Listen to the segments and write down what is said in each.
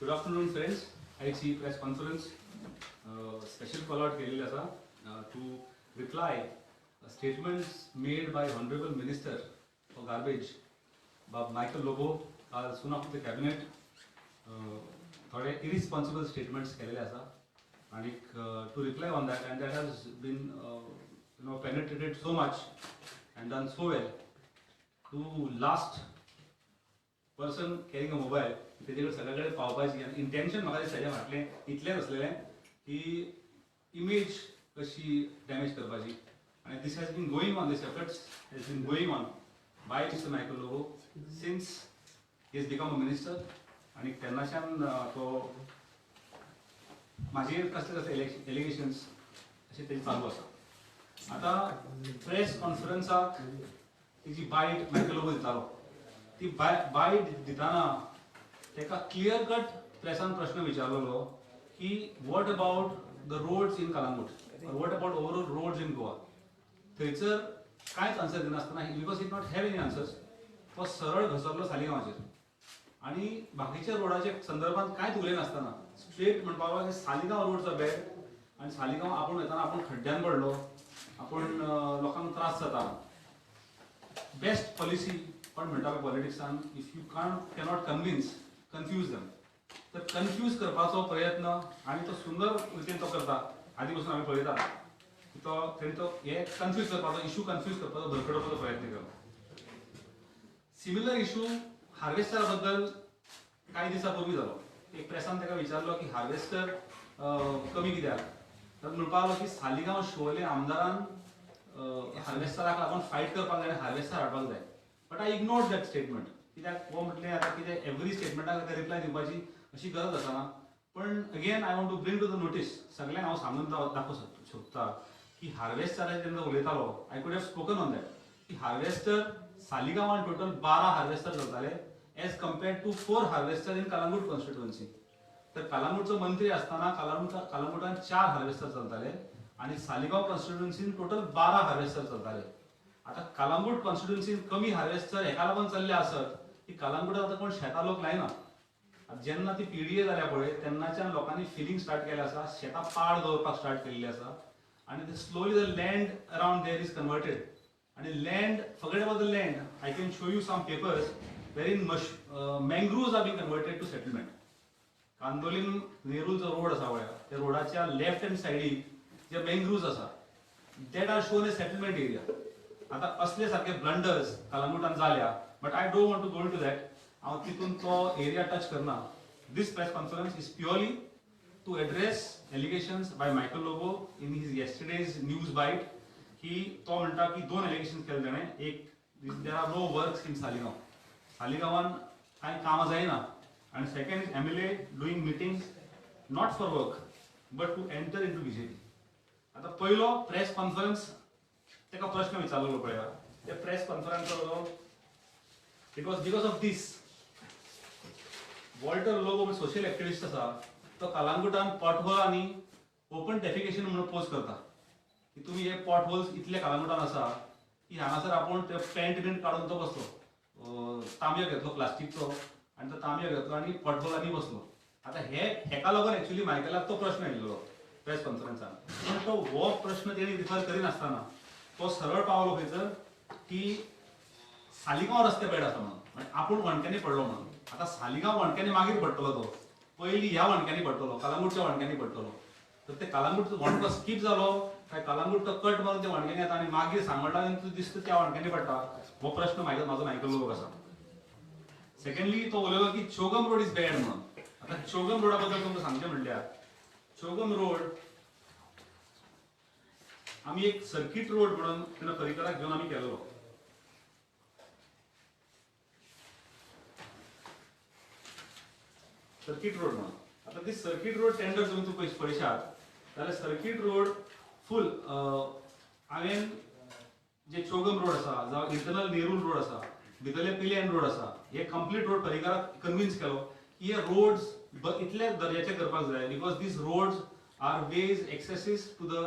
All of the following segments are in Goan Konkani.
Good afternoon friends. आयची press conference special call out केलेली आसा to reply statements made by honourable minister for garbage Bob Michael Lobo काल soon after the cabinet थोडे इरिस्पॉन्सिबल स्टेटमेंट्स केलेले आसा आनीक to reply on that and that has been penetrated so much and done so well to last person carrying a mobile तेजे कडेन सगळे कडेन पावपाची आनी इंटेन्शन म्हाका दिसता हेजें फाटलें इतलेंच आसलेलें की इमेज कशी डॅमेज करपाची आनी this has been going on, this efforts has been going on by Mister Michael Lobo since he has become a minister. आनी तेन्नाच्यान तो म्हाजेर कसले कसले एलिगेशन्स अशें तेजें चालू आसा. आतां प्रेस कॉन्फरन्साक तेजी बायट मायकल लोबो दितालो, ती बायट दिताना तेका क्लियर कट प्रेसान प्रश्न विचारलेलो की what about the roads in Calangute or what about overall roads in Goa. थंयसर कांयच आन्सर दिनासतना, because it not have any answers, तो सरळ घसरलो सालिगांवाचेर आनी बाकीच्या रोडाच्या संदर्भात कांयच उलयनासतना स्ट्रेट म्हणपाक लागलो की सालिगांव roads are bad आनी सालिगांव आपूण वयताना आपूण खड्ड्यान पडलो, आपूण लोकांक त्रास जाता. बेस्ट पॉलिसी पण म्हणटा पळय पॉलिटिक्सान, if you cannot convince, confuse them. तर कन्फ्यूज करपाचो प्रयत्न आनी तो सुंदर रितीन तो करता. आदी पसून आमी पळयता की तो तेणी तो हे कन्फ्यूज करपाचो, इशू कन्फ्यूज करपाचो, भरकडपाचो प्रयत्न केलो. सिमिलर इशू हार्वेस्टरा बद्दल कांय दिसां पूर्वी जालो. एक प्रेसान ताका विचारलो की हार्वेस्टर कमी कित्याक, तर म्हणपाक लागलो की सालिगांव शिवोले आमदारान हार्वेस्टराक लागून फायट करपाक जाय आनी हार्वेस्टर हाडपाक जाय. But I ignored that statement, कित्याक हो म्हटलें आतां कितें एवरी स्टेटमेंटाक रिप्लाय दिवपाची अशी गरज आसना. पण again I want to bring to the notice, सगळ्यांक हांव सांगून दाखोवंक सोदता की हार्वेस्टराचेर जेन्ना उलयतालो, I could have spoken on that की हार्वेस्टर सालिगांवान टोटल 12 हार्वेस्टर चलताले as compared to 4 harvester in Calangute constituency. तर कलांगूटचो मंत्री आसतना कलांगूटान 4 हार्वेस्टर चलताले आनी सालिगांव कॉन्स्टिट्युएन्सीन टोटल 12 हार्वेस्टर चलताले. आतां कलांगूट कॉन्स्टिट्युएन्सीन कमी हार्वेस्टर हेका लागून चल्ले आसत की कलांगूटात आतां कोण शेतां लोक लायना. आतां जेन्ना ती पीडीए जाल्या पळय तेन्नाच्यान लोकांनी फिलिंग स्टार्ट केलें आसा, शेतां पाड दवरपाक स्टार्ट केल्ली आसा आनी slowly the land around there is converted. आनी land, forget about the land, I can show you some papers wherein mangroves are being converted to settlement. Candolim नेरूलचो road आसा पळय, त्या रोडाच्या लेफ्ट हँड सायडीक जे मँग्रुव्ज आसा that are shown a settlement area. आतां असले सारके ब्लंडर्स कलांगूटान जाल्या, but I don't want to go to that. हांव तितून तो एरिया टच करना. This press conference is purely to address allegations by Michael Lobo in his yesterday's news bite की तो म्हणटा की 2 एलिगेशन्स केले ताणें. एक, there are no works in Saligao, सालिगांवान कांय कामां जायना, आनी second is MLA doing meetings not for work but to enter into BJP. आतां पयलो प्रेस कॉन्फरन्स ताका प्रश्न विचारलेलो पळया, त्या press कॉन्फरन्साचो it was because of this. Walter Lobo social activist आसा, तो कलांगूटान पॉट होल आनी ओपन डेफिकेशन म्हणून पोस्ट करता की तुमी हे पॉट होल्स इतले कलांगूटान आसा की हांगासर आपूण ते पॅन्ट बीन काडून तो बसलो, तांबयो घेतलो प्लास्टीकचो आनी तो तांबयो घेतलो आनी पॉट होलांनी बसलो. आतां हे हेका लागून एक्चुअली मायकलाक तो प्रश्न येयल्लो प्रेस कॉन्फरन्सान, पूण तो हो प्रश्न तेणी रिफर करिनासतना तो सरळ पावलो खंयसर की सालिगांव रस्ते बॅड आसा म्हणून आनी आपूण वणक्यांनी पडलो म्हणून. आतां सालिगांव वणक्यांनी मागीर पडटलो, तो पयलीं ह्या वणक्यांनी पडटलो, कलांगूटच्या वणक्यांनी पडटलो. तर ते कलांगूट वणको स्कीप जालो काय कलांगूट तो कट मारून ते वणक्यांनी येता आनी मागीर सांगोडा दिसता त्या वणक्यांनी पडटा, हो प्रश्न म्हाजो मायकल लोबोक आसा. सेकंडली तो उलयलो की चोगम road is bad म्हणून. आतां चोगम रोडा बद्दल तुमकां सांगचें म्हणल्यार चोगम रोड आमी एक सर्कीट रोड म्हणून तेन्ना परिकराक घेवन आमी केल्लो. सर्कीट रोड म्हणून आतां ती सर्कीट रोड टेंडर तुमी तूं पळयशात जाल्यार सर्कीट रोड फूल हांवें जे चोगम रोड आसा जावं इंटरनल नेरूल रोड आसा, भितरले पिलेन रोड आसा, हे कंप्लीट रोड परिकराक कन्विन्स केलो की हे रोड्स इतले दर्जाचे करपाक जाय because these roads are ways accesses to the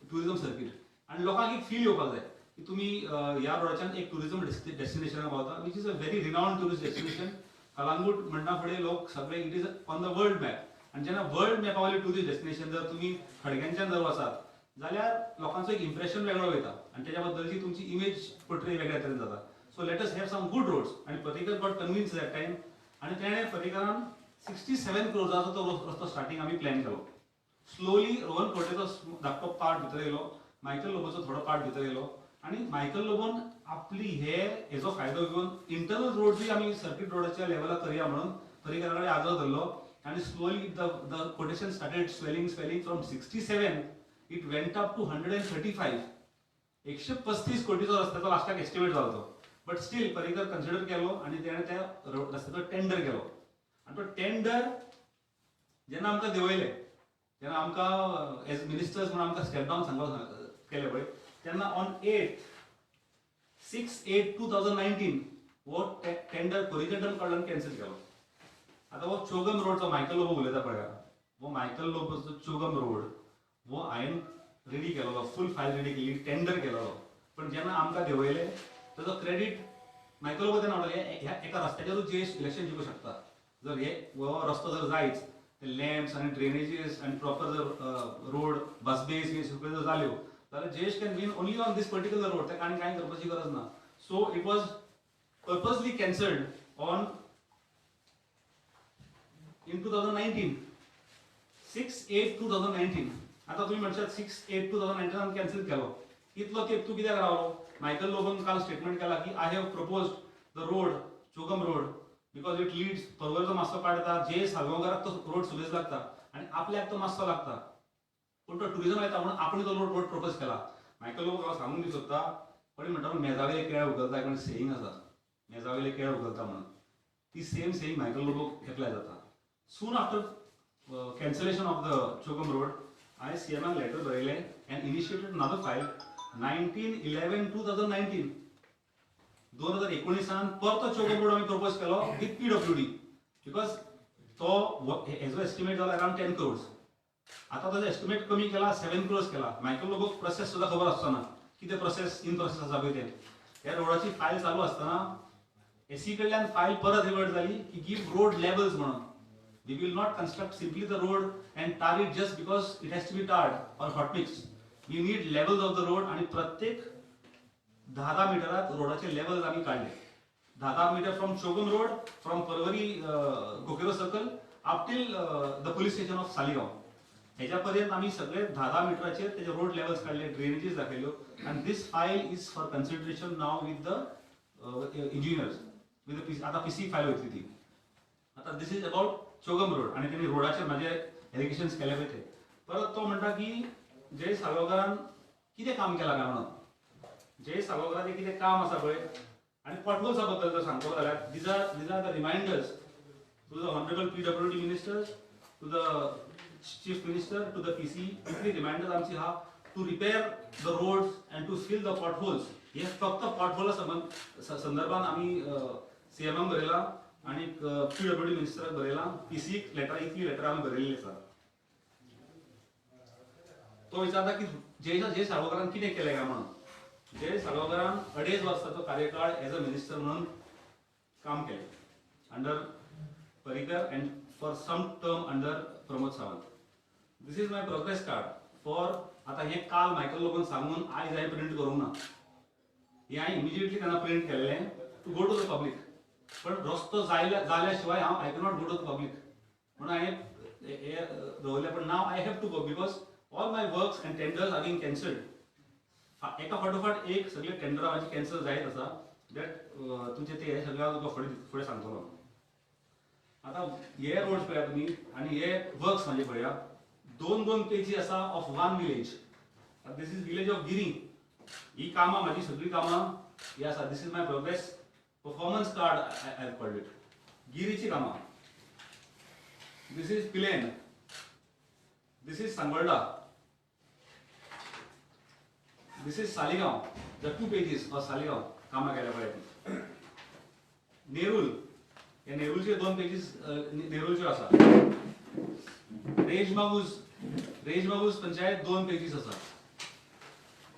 tourism circuit आनी लोकांक एक फील येवपाक जाय की तुमी ह्या रोडाच्यान एक टुरिझम डेस्टिनेशनाक पावता, which is a very renowned tourist destination. Calangute म्हणटा फुडें लोक सगळे, it is on the world map. आनी जेन्ना वर्ल्ड मॅपा वयलें ट्युरिस्ट डेस्टिनेशन जर तुमी खडग्यांच्यान जर वचात जाल्यार लोकांचो एक इम्प्रेशन वेगळो वयता आनी तेच्या बद्दलची तुमची इमेज पोर्ट्रे वेगळ्या तरेन जाता. So let us have some good roads. आनी Parrikar got convinced that time आनी तेणें पर्रीकरान 67 क्रोर्साचो तो रस्तो स्टार्टींग आमी प्लॅन केलो. स्लोली रोहन खंवटेचो धाकटो पार्ट भितर येयलो, मायकल लोबोचो थोडो पार्ट भितर येयलो आनी मायकल लोबोन आपली हे हेजो फायदो घेवन इंटरनल रोड्सूय आमी सर्कीट रोडाच्या लेवलार करया म्हणून पर्रीकरा कडेन आग्रो धरलो. आनी slowly the quotation started swelling, swelling. From 67 it went up to 135. 135 कोटीचो रस्त्याचो लास्टाक एस्टिमेट जालो तो. बट स्टील पर्रीकर कन्सिडर केलो आनी तेणें त्या रस्त्याचो टेंडर केलो. आनी तो टेंडर जेन्ना आमकां देंवयले, जेन्ना आमकां एज मिनिस्टर्स म्हणून आमकां स्टेप डावन सांगपाक केलें पळय, तेन्ना on 8/6/8/2019 हो टेंडर कोरिजेंडम कडल्यान कॅन्सल केलो. आतां हो चोगम रोडचो मायकल लोबो उलयता पळया, हो मायकल लोबोचो चोगम रोड हो हांवें रेडी केलेलो, फूल फायल रेडी केली, टेंडर केलेलो. पण जेन्ना आमकां देंवयले, ताजो क्रेडीट मायकल लोबो तेन्ना म्हणलें, ह्या एका रस्त्याचेरूच जे इलेक्शन जिखूं शकता. जर हे हो रस्तो जर जायच, ते लॅम्प्स आनी ड्रेनेजीस आनी प्रॉपर जर रोड, बस बेस बी सगळ्यो जर जाल्यो जाल्यार Jayesh can win only on this particular road. ताका आनी कांय करपाची गरज ना. So it was purposely cancelled on in 2019, 6/8/2019. आता तुम्ही म्हणशात, 6/8/2019 कॅन्सल केलो, इतलो तेंप तूं कित्याक रावलो? मायकल लोबोन काल स्टेटमेंट केला की I have proposed the road, Chogm road, because it leads पर्वरचो मातसो पार्ट येता, जे साळगांवकाराक तो रोड सुबेज लागता आनी आपल्याक तो मातसो लागता, पूण तो टुरिझम येता म्हणून आपण तो रोड प्रपोज केला. मायकल लोबो हांव सांगूंक बी सोदता, कोणी म्हणटा मेजावयले केळ उखलता, एक सेईंग आसा, मेजावयले केळ उखलता म्हणून, ती सेम सेईंग मायकल लोबोक एप्लाय जाता. Soon after cancellation of the Chogm road, हांवें सीएमाक लेटर बरयलें and initiated another file 19/11/2019. 2019 परतो चोगम रोड आमी प्रपोज केलो विथ पीडब्ल्यूडी, because तो हेजो एस्टिमेट जाला अरावंड 10 क्रोर्स. आतां ताजो एस्टिमेट कमी केला, 7 क्रोर्स केला. मायकल लोबोक प्रोसेस सुद्दां खबर आसचो ना, कितें प्रोसेस इन प्रोसेस आसा पळय तें. ह्या रोडाची फायल चालू आसतना एसी कडल्यान फायल परत रिवर्ट जाली की गिव रोड लेवल्स म्हणून. We will not construct simply the road and tar it just because it has to be tarred or hot mix. We need levels of the road. आणि प्रत्येक 10-10 मिटरात रोडाचे लेवल्स आमी काडले, 10-10 metre from Chogm road, from Porvorim Coqueiro circle up till the police station of Saligao. हेज्या पर्यंत आमी सगळे 10-10 मिटराचेर तेजे रोड लेवल्स काडले, ड्रेनेजीस दाखयल्यो. आनी this file is for consideration now with the engineers, with the आतां पीसी फायल वयतली ती. आतां this is about Chogm road. आनी तेणी रोडाचेर म्हाजे एलिगेशन्स केले पळय ते. परत तो म्हणटा की जय साळगांवकारान कितें काम केलां काय म्हणून. जय साळगांवकाराचें कितें काम आसा पळय आनी पॉटहोल्सा बद्दल जर सांगतलो जाल्यार, these are the reminders to the honourable PWD ministers, to the chief minister, to the PC. इतली रिमायंडर्स आमची आहा to repair the roads and to fill the potholes. हे फक्त पॉटहोला संदर्भात आमी सीएमाक बरयलां आनी पीडब्ल्यूडी मिनिस्टराक बरयलां, पीसीक लेटर, इतली लेटरां आमी बरयल्ली आसा. तो विचारता की जय जय साळगांवकारान कितें केलें काय म्हणून. जय साळगांवकारान अडेज वर्साचो कार्यकाळ एज अ मिनिस्टर म्हणून काम केलें under Parrikar and for some term under Pramod Sawant. This is my progress card for आतां हें काल मायकल लोबोन सांगून आयज हांवें प्रिंट करूंक ना. हें हांवें इमिजिएटली तेन्ना प्रिंट केल्लें to go to the public. पण रस्तो जायल्या जाल्या शिवाय हांव I cannot go to the public म्हणून हांवें हे दवरलें. पण now I have to go because all my works and tenders are being cancelled. एका फाटोफाट एक सगळे टेंडरां म्हाजी कॅन्सल जायत आसा. That तुमचे ते हे सगळे हांव तुका फुडें फुडें सांगतलो. आतां हे रोड पळया तुमी आनी हे वर्क्स म्हाजे पळया. दोन दोन पेजी आसा of one village. This is village of Giri. ही कामां म्हाजी सगळीं कामां ही आसा. This is my progress performance card, I called it. गिरीची कामां. This is Pilerne, this is Sangolda, this is Saligao. The two pages of Saligao कामां केल्या पळय ती. नेरूल, हे नेरूलचे दोन पेजीस नेरूलच्यो आसा. रेजमागूज, रेजमागूज पंचायत, दोन पेजीस आसा.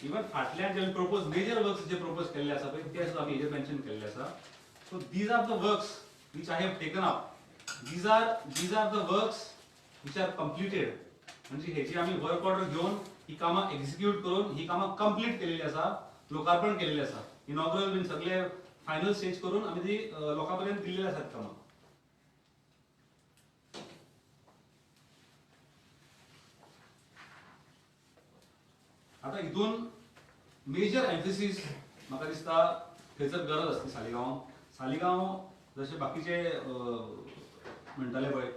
इवन फाटल्यान जे प्रपोज मेजर वर्क्स जे प्रपोज केल्ले आसा पळय, ते सुद्दां आमी हेजेर मेन्शन केल्ले आसा. So these are the works which I have taken up, these are the works which are completed. म्हणजे हेची आमी वर्क ऑर्डर घेवन ही कामां एक्झिक्यूट करून ही कामां कंप्लीट केलेली आसा, लोकार्पण केलेले आसा, इनॉग्रल बीन सगळे फायनल स्टेज करून आमी ती लोकां पर्यंत दिल्लेली आसात कामां. आता हितून मेजर एम्फेसीस म्हाका दिसता थंयसर गरज आसली सालिगांव. सालिगांव जशे बाकीचे म्हणटाले पळय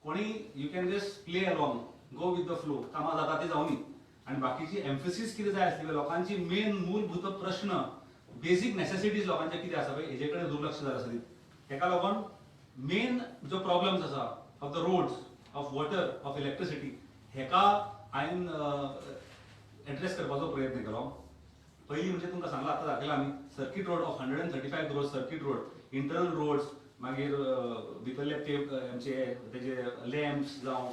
कोणी, you can just play along, go with the flow, कामां जाता ती जावनी. आनी बाकीची एम्फेसीस कितें जाय आसली, लोकांची मेन मूलभूत प्रश्न, बेसीक नेसेसिटीज लोकांचे कितें आसा पळय हेजे कडेन दुर्लक्ष जालें आसा. तेका लागून मेन जो प्रॉब्लम्स आसा of the roads, of water, of electricity, हेका हांवें एड्रेस करपाचो प्रयत्न केलो. पयलीं म्हणजे तुमकां सांगलां, आतां दाखयलां आमी circuit road of 135 crores, circuit road, internal roads, मागीर भितरले टेप आमचे तेजे लॅम्प्स जावं,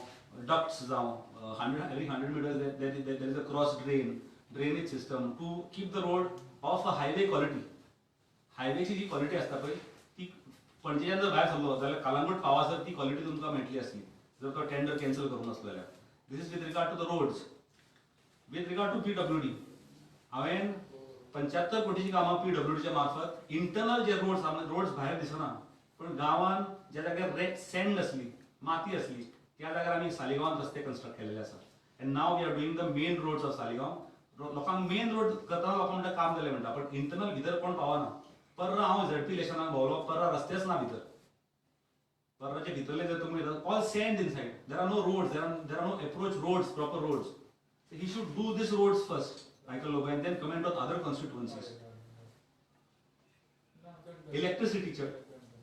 डक्ट्स जावं, 100 every 100 meters there is a cross drain, drainage system to keep the road of a highway quality. हायवेची ji quality आसता पळय ती पणजेच्यान जर भायर सरलो जाल्यार कलंगूट पावासर ती क्वॉलिटी तुमकां मेळटली आसली जर तो टेंडर कॅन्सल करूंक नासलो जाल्यार. This is with regard to the roads. With regard to PWD, हांवें 75 कोटीची कामां पीडब्ल्यूडीच्या मार्फत, इंटरनल जे रोड्स, रोड्स भायर दिसना पण गांवान ज्या जाग्यार रे सँड आसली, माती आसली, त्या जाग्यार आमी सालिगांवान रस्ते कन्स्ट्रक्ट केलेले आसा. And now we are doing the main roads of Saligao. लोकांक मेन रोड करतना लोकांक म्हणटा काम जालें म्हणटा, पण इंटरनल भितर कोण पावना. पर्रा हांव झेडपी इलेक्शनाक भोंवलो, पर्रा रस्तेच ना भितर. पर्राचे भितरले जर तुमी, all sand inside, there are no roads, there are no approach roads, proper roads. He should do this roads first, Michael Lobo, and then comment on other constituencies. इलेक्ट्रिसिटीचे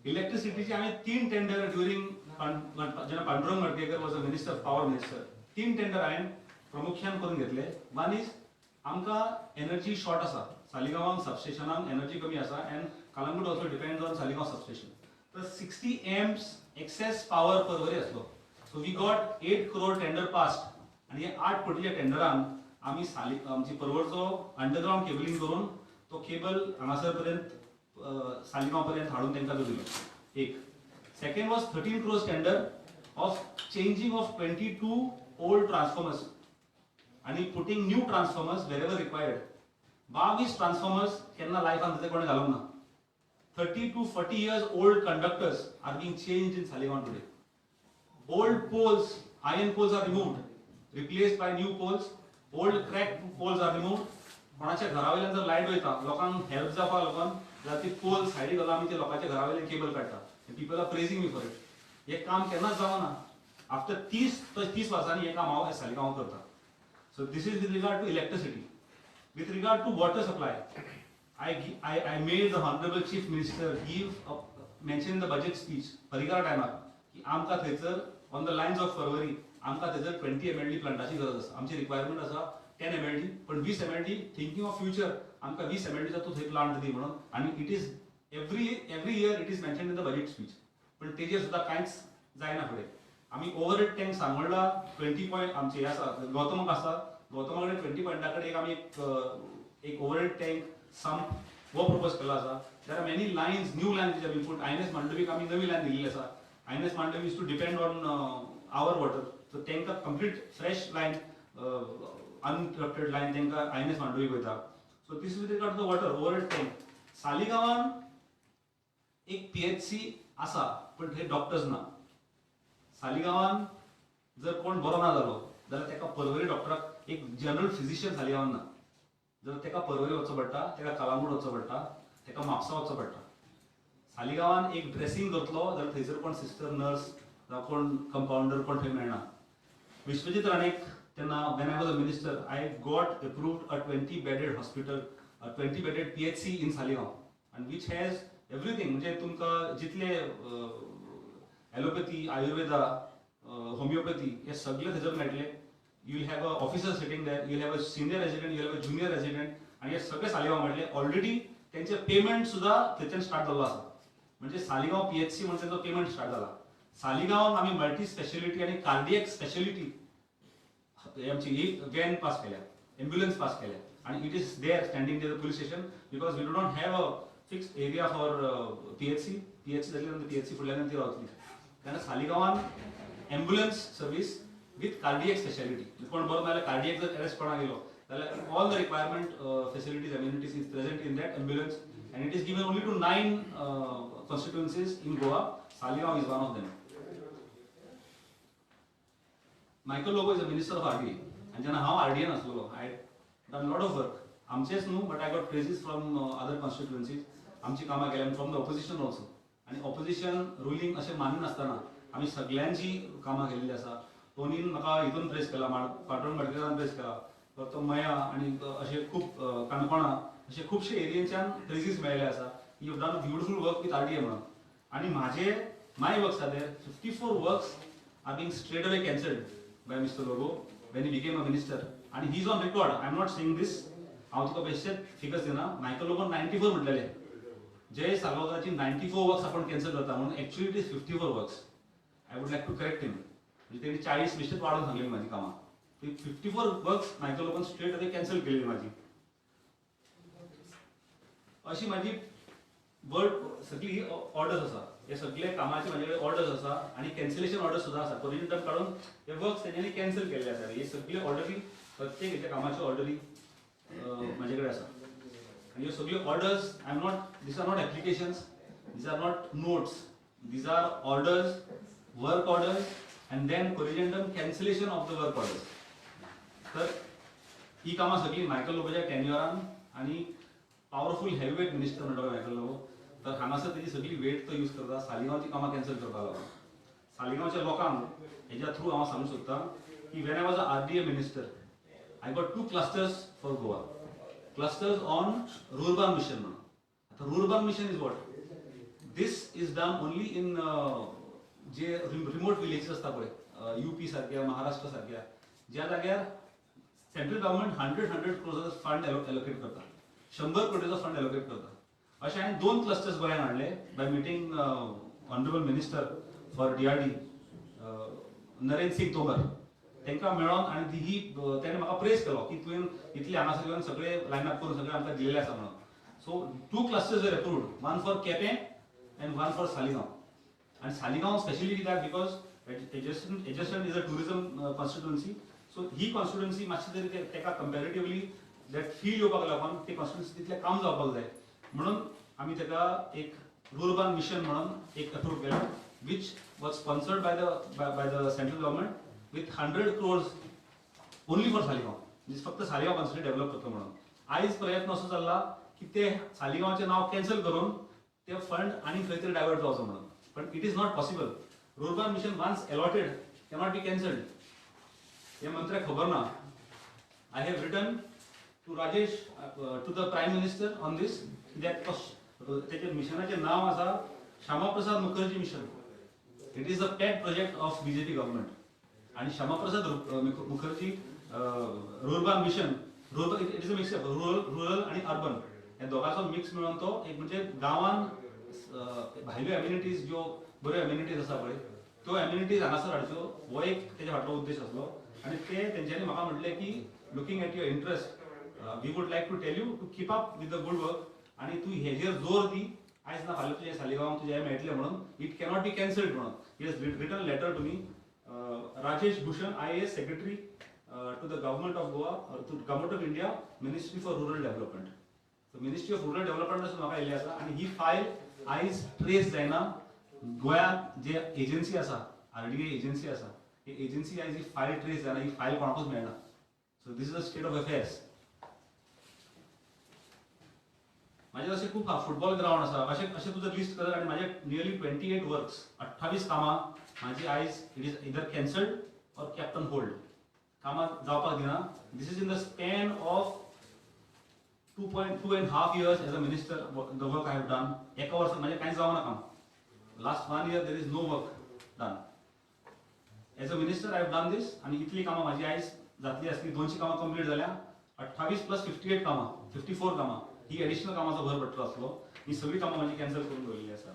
इलेक्ट्रिसिटीचे आम्ही तीन टेंडर ड्युरिंग जेन्ना Pandurang Madkaikar was a minister, power minister, तीन टेंडर हांवें प्रामुख्यान करून घेतले. वन is आमकां एनर्जी शॉर्ट आसा सालिगांवांक, सबस्टेशनाक एनर्जी कमी आसा and Calangute also depends on Saligao substation. तर 60 amps excess power Porvorim आसलो, so we got 8 crore tender passed. आनी हे 8 कोटीच्या टेंडरान आमी साली आमची पर्वरचो अंडरग्रावंड केबलिंग करून तो केबल हांगासर पर्यंत, सालिगांव पर्यंत हाडून तांकां तो दिलो एक. Second was 13 crores tender of changing of 22 old transformers आणि putting new transformers wherever required. 22 transformers केन्ना लायफान थंय कोणें घालूंक ना. 30 to 40 years old conductors are being changed in Saligao today. Old poles, iron poles are removed, replaced by new poles. Old cracked poles are removed. कोणाच्या घरा वयल्यान जर लायट वयता, लोकांक हेल्प जावपाक लागून जाल्यार ती पोल सायडीक घालून आमी ते लोकांच्या घरा वयल्यान केबल काडटा. People are praising me for it. हें काम केन्नाच जावना. आफ्टर 30 30 वर्सांनी हें काम हांव सालिगांव करता. So this is with regard to electricity. With regard to water supply, I made the Honorable Chief Minister give a, mention in the budget speech, परिकार टायमार, की आमकां थंयसर on the lines of Porvorim आमकां थंयसर 20 एमएलडी प्लांटाची गरज आसा. आमची रिक्वायरमेंट आसा 10 एमएलडी, पण 20 एमएलडी, थिंकींग ऑफ फ्युचर, आमकां 20 एमएलडीचा तूं थंय प्लांट दी म्हणून. आनी it is every year it is mention in the budget speech, पण तेजेर सुद्दां कांयच जायना फुडें. आमी ओवरहेड टँक सांगोल्डा 20 पॉयंट आमचे हे आसा, गौतमाक आसा, गौतमा कडेन 20 पॉयंटा कडेन एक आमी एक ओवरहेड टँक संप हो प्रपोज केला आसा. There are many lines, new lines which been put. INS मांडवीक आमी नवी लायन दिल्ली आसा. INS Mandovi is to depend on our water, so तांकां complete fresh line, uninterrupted line तांकां आयएनएस मांडवीक वयता. So this with regard to the water overhead tank. सालिगांवान एक पीएचसी आसा, पण थंय डॉक्टर्स ना. सालिगांवान जर कोण बरो ना जालो जाल्यार ताका पर्वरी डॉक्टराक, एक जनरल फिजिशियन सालिगांवान ना, जर ताका पर्वरी वचचो पडटा, ताका कलांगूट वचचो पडटा, ताका म्हापसा वचचो पडटा. सालिगांवान एक ड्रेसिंग करतलो जाल्यार थंयसर कोण सिस्टर, नर्स जावं कोण कंपाउंडर कोण थंय मेळना. विश्वजीत राणेक तेन्ना, when I was a minister, I got approved a 20 bedded hospital, 20 bedded PHC in Saligao and which has everything. म्हणजे तुमकां जितले एलोपॅथी, आयुर्वेदा, होमिओपॅथी हे सगळे थंयसर मेळटले. You will have a officer sitting there, you will have a senior resident, you have a junior resident आणि हे सगळे सालिगांव मेळटले. ऑलरेडी तेंचे पेमेंट सुद्दां थंयच्यान स्टार्ट जाल्लो आसा. म्हणजे सालिगांव पीएचसी म्हणजे तो पेमेंट स्टार्ट जाला. सालिगांवान आमी मल्टी स्पेशलिटी आनी कार्डियक स्पेशलिटी आमची ही व्हॅन पास केल्या, एम्ब्युलन्स पास केल्या आणि it is there standing there police station because we do not have a fixed area for PHC. PHC जातली नंतर पीएचसी फुडल्यान ती रावतली. तेन्ना सालिगांवान ambulance service with cardiac speciality, कोण बरो ना जाल्यार कार्डियक जर अरेस्ट कोणाक गेलो जाल्यार all the requirement facilities, amenities is present in that ambulance and it is given only to 9 constituencies in Goa. Saligao is one of them. Michael Lobo is a minister of RDA आनी जेन्ना हांव आरडीएन आसलेलो, I done lot of work आमचेच न्हू, but I got praises from other constituencies. आमची कामां केल्या फ्रॉम the opposition also. आनी ऑपोजिशन रुलींग अशें माननासतना आमी सगळ्यांची कामां केल्ली आसा. टोनीन म्हाका हितून प्रेस केला, पाटण भाटकारान प्रेस केला, परत मया आनी अशे खूब काणकोणा अशे खुबशे एरियेच्यान प्रेजीस मेळ्ळे आसा. You have done beautiful work with RDA म्हणून. आनी म्हाजे my works are there, 54 works are being straight away cancelled by Mister Lobo when he became a minister. आनी he is on record, I am not saying this, हांव तुका बेश्टेच फिगर्स दिना. मायकल लोबोन 94 म्हटलेले, जय सालगांवकाराची 94 वर्क्स आपण कॅन्सल करता म्हणून. Actually it is 54 works. I would like to correct him. म्हणजे तेणी 40 बेश्टेच वाडोवन सांगलेली माझी कामां. ती 54 वर्क्स मायकल लोबोन स्ट्रेट अवे कॅन्सल केलेली माझी. अशी माझी वर्ड सगळी ही ऑर्डर्स आसा. हे सगळे कामाचे म्हाजे कडेन ऑर्डर्स आसा आनी कॅन्सलेशन ऑर्डर्स सुद्दां आसा. कोरिजेंडम काडून हे वर्क्स तेंच्यांनी कॅन्सल केल्ले आसा. हे सगळे ऑर्डरी, प्रत्येक हेच्या कामाच्यो ऑर्डरी म्हाजे कडेन आसा. आनी ह्यो सगळ्यो orders, I am not, these are not applications, these are not notes, these are orders, work orders and then corrigendum cancellation of the work orders. तर ही कामां सगळीं मायकल लोबोच्या टेन्युअरान. आनी पावरफूल हेवीवेट मिनिस्टर म्हणटा मायकल लोबो, तर हांगासर तेजी सगळी वेट तो यूज करता. सालिगांवची कामां कॅन्सल करपाक लागलो. सालिगांवच्या लोकांक हेज्या थ्रू हांव सांगूंक सोदतां की when I was a RDA minister, I got 2 clusters for Goa, clusters on Rurban mission म्हणून. आता rurban mission is what? This is done only in J remote villages आसता पळय, युपी सारक्या, महाराष्ट्र सारक्या, ज्या जाग्यार सेंट्रल गव्हर्मेंट 100 क्रोर्साचो फंड एलोकेट करता, 100 कोटीचो फंड एलोकेट करता. अशें हांवें 2 क्लस्टर्स गोंयांत हाडले by meeting honourable minister for DRD Narendra Singh Tomar. तांकां मेळोन आनी ही तेणें म्हाका प्रेस केलो की तुवें इतले हांगासर येवन सगळे लायन अप करून सगळे आमकां दिलेले आसा म्हणून. So 2 clusters were approved, one for Quepem and one for Saligao. आनी सालिगांव स्पेशली कित्याक? Because adjacent is a tourism constituency. So he constituency मातशी तरी तेका कम्पॅरेटिवली that feel येवपाक लागून ती कॉन्स्टिट्युन्सी तितलें काम जावपाक जाय म्हणून आमी तेका एक रुर्बन मिशन म्हणून एक अप्रूव केलें, which was sponsored by the central government with 100 crores only for Saligao. म्हणजे फक्त सालिगांव कॉन्स्टिट्युन्सी डेव्हलप करता म्हणून. आयज प्रयत्न असो चल्ला की ते सालिगांवचें नांव कॅन्सल करून ते फंड आनी खंय तरी डायवर्ट जावचो म्हणून, पण it is not possible. Rurban mission once allotted cannot be cancelled. हे मंत्र्याक खबर ना. I have written to Rajesh, to the Prime Minister on this. कित्याक तेच्या मिशनाचें नांव आसा Shyama Prasad Mukherjee mission. It is a pet project of BJP government. आणि Shyamaprasad Mukherjee rurban mission, rural, it is a mix, rural आणि अर्बन ह्या दोगांचो मिक्स मेळून तो एक म्हणजे गांवान भायल्यो एम्युनिटीज, ज्यो बऱ्यो एम्युनिटीज आसा पळय, त्यो एम्युनिटीज हांगासर हाडच्यो, हो एक तेच्या फाटलो उद्देश आसलो. आनी ते तेंच्यांनी म्हाका म्हटलें की looking at your interest, we would like to tell you to keep up with the good work आणि तूं हेजेर जोर दी, आयज ना फाल्यां तुजें सालिगांवांक तुजें हें मेळटलें म्हणून, it cannot be cancelled म्हणून. He has written letter to me, Rajesh Bhushan, IAS, Secretary to the Government of Goa, to Government of India, Ministry for Rural Development. So Ministry of Rural Development म्हाका येयल्ली आसा आनी ही फायल आयज ट्रेस जायना. गोंयांत जे एजन्सी आसा, आरडीए एजन्सी आसा, ही एजन्सी आयज ही फायल ट्रेस जायना, ही फायल कोणाकूच मेळना. So this is a state of affairs. म्हाजे अशें खूब फुटबॉल ग्रावंड आसा, अशें अशें तुजो लिस्ट कर. आनी म्हाजे नियरली 28 वर्क्स, 28 कामां म्हाजी आयज it is either cancelled or kept on hold. कामां जावपाक दिना. This is in the span of 2.5 years as a minister, the work I have done. एका वर्सात म्हाजें कांयच जावना काम. Last one year there is no work done. As a minister I have done this. आनी इतली कामां म्हाजी आयज जातली आसली, 200 कामां कंप्लीट जाल्या. 28 प्लस 58 कामां, 54 कामां, ही एडिशनल कामाचो भर पडटलो आसलो. ही सगळी कामां म्हाजी कॅन्सल करून दवरिल्ली आसा.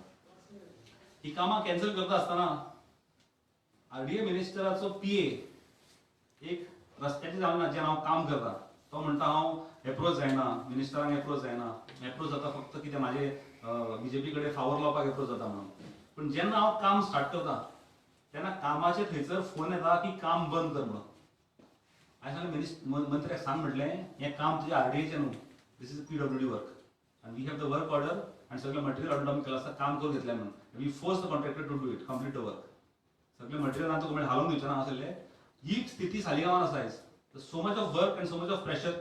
ही कामां कॅन्सल करता आसतना आरडीए मिनिस्टराचो पीए एक रस्त्याचें जावना, जें हांव काम करता, तो म्हणटा हांव एप्रोच जायना, मिनिस्टरांक एप्रोच जायना, एप्रोच जाता फक्त कितें म्हाजे बीजेपी कडेन फावर लावपाक एप्रोच जाता म्हणून. पूण जेन्ना हांव काम स्टार्ट करता तेन्ना कामाचे थंयसर फोन येता की काम बंद कर म्हणून. हांवें सांगलें मंत्र्याक सांग म्हटलें हें काम तुजें आरडीएचें न्हू, this is PWD work आनी we have the work order आनी सगळें मटेरियल हाडून आमी केलां आसता, काम करून घेतलें म्हणून. We force the contractor to do it, complete the work. सगळें मटेरियल आतां तुका हालोवन दिवचें ना आसलें. ही स्थिती सालिगांवान आसा आयज. So much of work and so much of pressure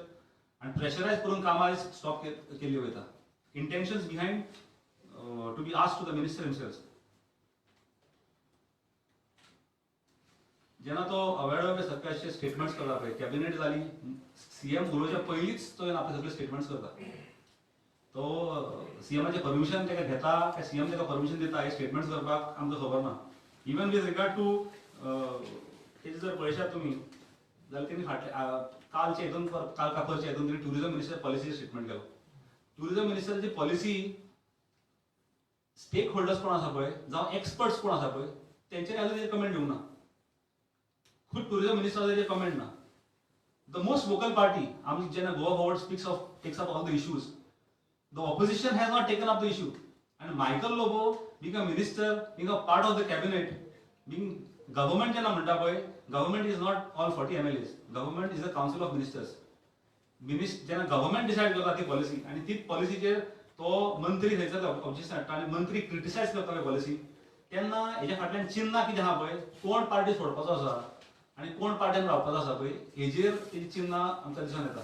आनी प्रेशरायज करून कामां आयज स्टॉप केल्ली वयता. Intentions behind to be asked to the minister himself. जेन्ना तो अवेळो सरकारचे स्टेटमेंट्स करता पळय, कॅबिनेट जाली, सीएम उलोवच्या पयलींच तो आपले सगळे स्टेटमेंट्स करता. तो सीएमाचें परमिशन ताका घेता काय सीएम ताका परमिशन दिता हे स्टेटमेंट्स करपाक आमकां खबर ना. इवन विथ रिगार्ड टू तेजे जर पळयशात तुमी जाल्यार तेणी फाटले कालचे हितून, काल कापरचे हितून तेणी टुरिझम मिनिस्टर पॉलिसी स्टेटमेंट केलो. टुरिझम मिनिस्टराची पॉलिसी स्टेक होल्डर्स कोण आसा पळय जावं एक्सपर्ट्स कोण आसा पळय तेंच्यानी अजून तेजेर कमेंट दिवंक ना. खूब टुरिझम मिनिस्टर तेजेर कमेंट ना. The most vocal party आमी जेन्ना Goa Forward speaks of takes up all the issues, the opposition has not taken up the issue. And Michael Lobo being a minister, being a part of the cabinet, being government जेन्ना म्हणटा पळय, government is not all 40 MLAs, government is a council of ministers. जेन्ना गव्हर्मेंट डिसायड करता ती पॉलिसी आनी ती पॉलिसीचेर तो मंत्री थंयसर ऑब्जेक्शन हाडटा आनी मंत्री क्रिटिसायज करता पॉलिसी, तेन्ना हेज्या फाटल्यान चिन्नां कितें आहा पळय, कोण पार्टी सोडपाचो आसा आनी कोण पार्टीन रावपाचो आसा पळय, हेजेर तेजी चिन्नां आमकां दिसून येता.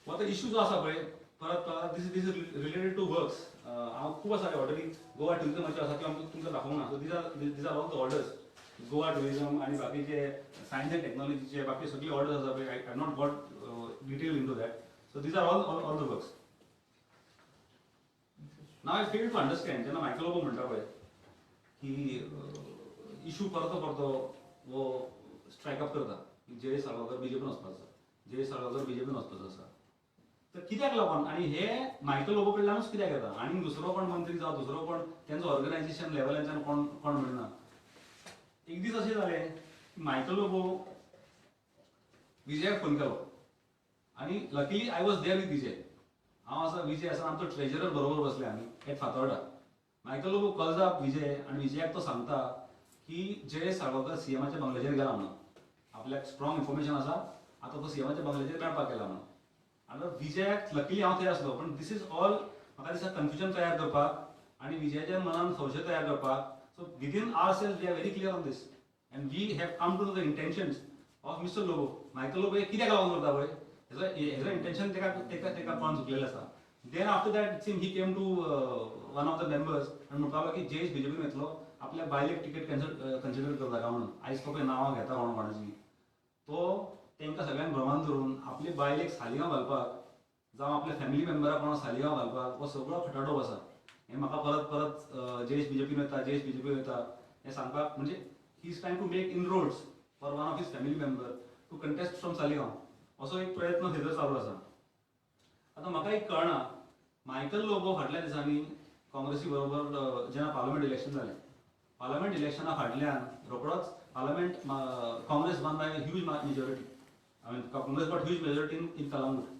आतां इशू जो आसा पळय परत this is related to works. हांव खूब आसा ऑर्डरी गोवा ट्युरिजमाच्यो आसा त्यो आमकां तुमकां दाखोवंक ना. So these are all the orders, Goa tourism आनी बाकीचे सायन्स एंड टॅक्नॉलॉजीचे बाकी सगळे ऑर्डर्स आसा पळय. I have not got detail into that. So these are all the works. Now I fail to understand जेन्ना मायकल लोबो म्हणटा पळय की इशू परतो परतो हो स्ट्रायक अप करता की जयेश साळगांवकर बीजेपीन वचपाचो आसा, जयेश साळगांवकर बीजेपीन वचपाचो आसा, तर कित्याक लागून आनी हे मायकल लोबो कडल्यानूच कित्याक येता आनी दुसरो कोण मंत्री जावं दुसरो कोण तेंचो ऑर्गनायझेशन लेवलाच्यान कोण कोण म्हणना. एक दीस अशें जालें की मायकल लोबो विजयाक फोन केलो आनी luckily I was there with Vijay. हांव आसा, विजय आसा, आमचो ट्रेजरर बरोबर बसले आमी at Fatorda. Michael Lobo calls up Vijay आनी विजयाक तो सांगता की जयेश साळगांवकर सीएमाच्या बंगल्याचेर गेला म्हणून, आपल्याक स्ट्रॉंग इन्फॉर्मेशन आसा, आतां तो सीएमाच्या बंगल्याचेर मेळपाक गेला म्हणून. आतां विजयाक लकीली हांव थंय आसलो, पण this is all म्हाका दिसता कन्फ्युजन तयार करपाक आनी विजयाच्या मनान संशय तयार करपाक. So within ourself we are very clear on this and we have come to the intentions of Mister Lobo. Michael Lobo हे कित्याक लागून करता पळय, हेजो इंटेन्शन तेका तेका तेका कोण चुकलेलें आसा. Then after that it seem he came to one of the members आनी म्हणपाक लागलो की जयेश बीजेपीन वयतलो, आपल्या बायलेक टिकेट कॅन्सल कन्सिडर करता काय म्हणून. आयज तो पळय नांवां घेता कोण कोणाची, तो तांकां सगळ्यांक भ्रमान धरून आपले बायलेक सालिगांव घालपाक जावं आपल्या फॅमिली मेंबराक कोणाक सालिगांव घालपाक हो सगळो खटाटोप आसा. हें म्हाका परत परत जयेश बीजेपीन वयता, जयेश बीजेपीन वयता हें सांगपाक म्हणजे he is trying to make inroads for one of his family member to contest from Saligao, असो एक प्रयत्न थंयसर चालू आसा. आतां म्हाका एक कळना, मायकल लोबो फाटल्या दिसांनी काँग्रेसी बरोबर जेन्ना पार्लमेंट इलेक्शन जालें, पार्लमेंट इलेक्शना फाटल्यान रोखडोच parliament Congress won by huge majority, I mean Congress got huge majority in Calangute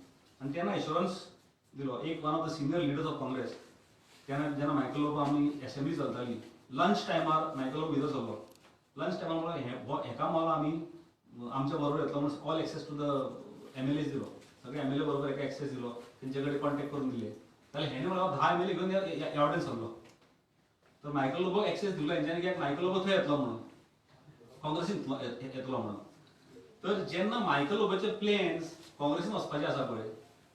आनी तेन्ना एश्योरन्स दिलो एक one of the senior leaders of Congress. तेन्ना जेन्ना मायकल लोबो आमी एसेंब्ली चलताली, लंच टायमार मायकल लोबो भितर सरलो. लंच टायमार म्हणलो हेका मोलो आमी आमच्या बरोबर येतलो म्हणून all access to the MLAs दिलो, सगळे एमएलए बरोबर एका एक्सेस दिलो, तेंचे कडेन कॉन्टेक्ट करून दिले. जाल्यार हेणे म्हणलो 10 एमएलए घेवन ह्या वाटेन सरलो. तर मायकल लोबो एक्सेस दिलो हेंच्यांनी कित्याक मायकल लोबो थंय येतलो म्हणून, काँग्रेसीन येतलो म्हणून. तर जेन्ना मायकल लोबोचे प्लॅन्स काँग्रेसीन वचपाचे आसा पळय,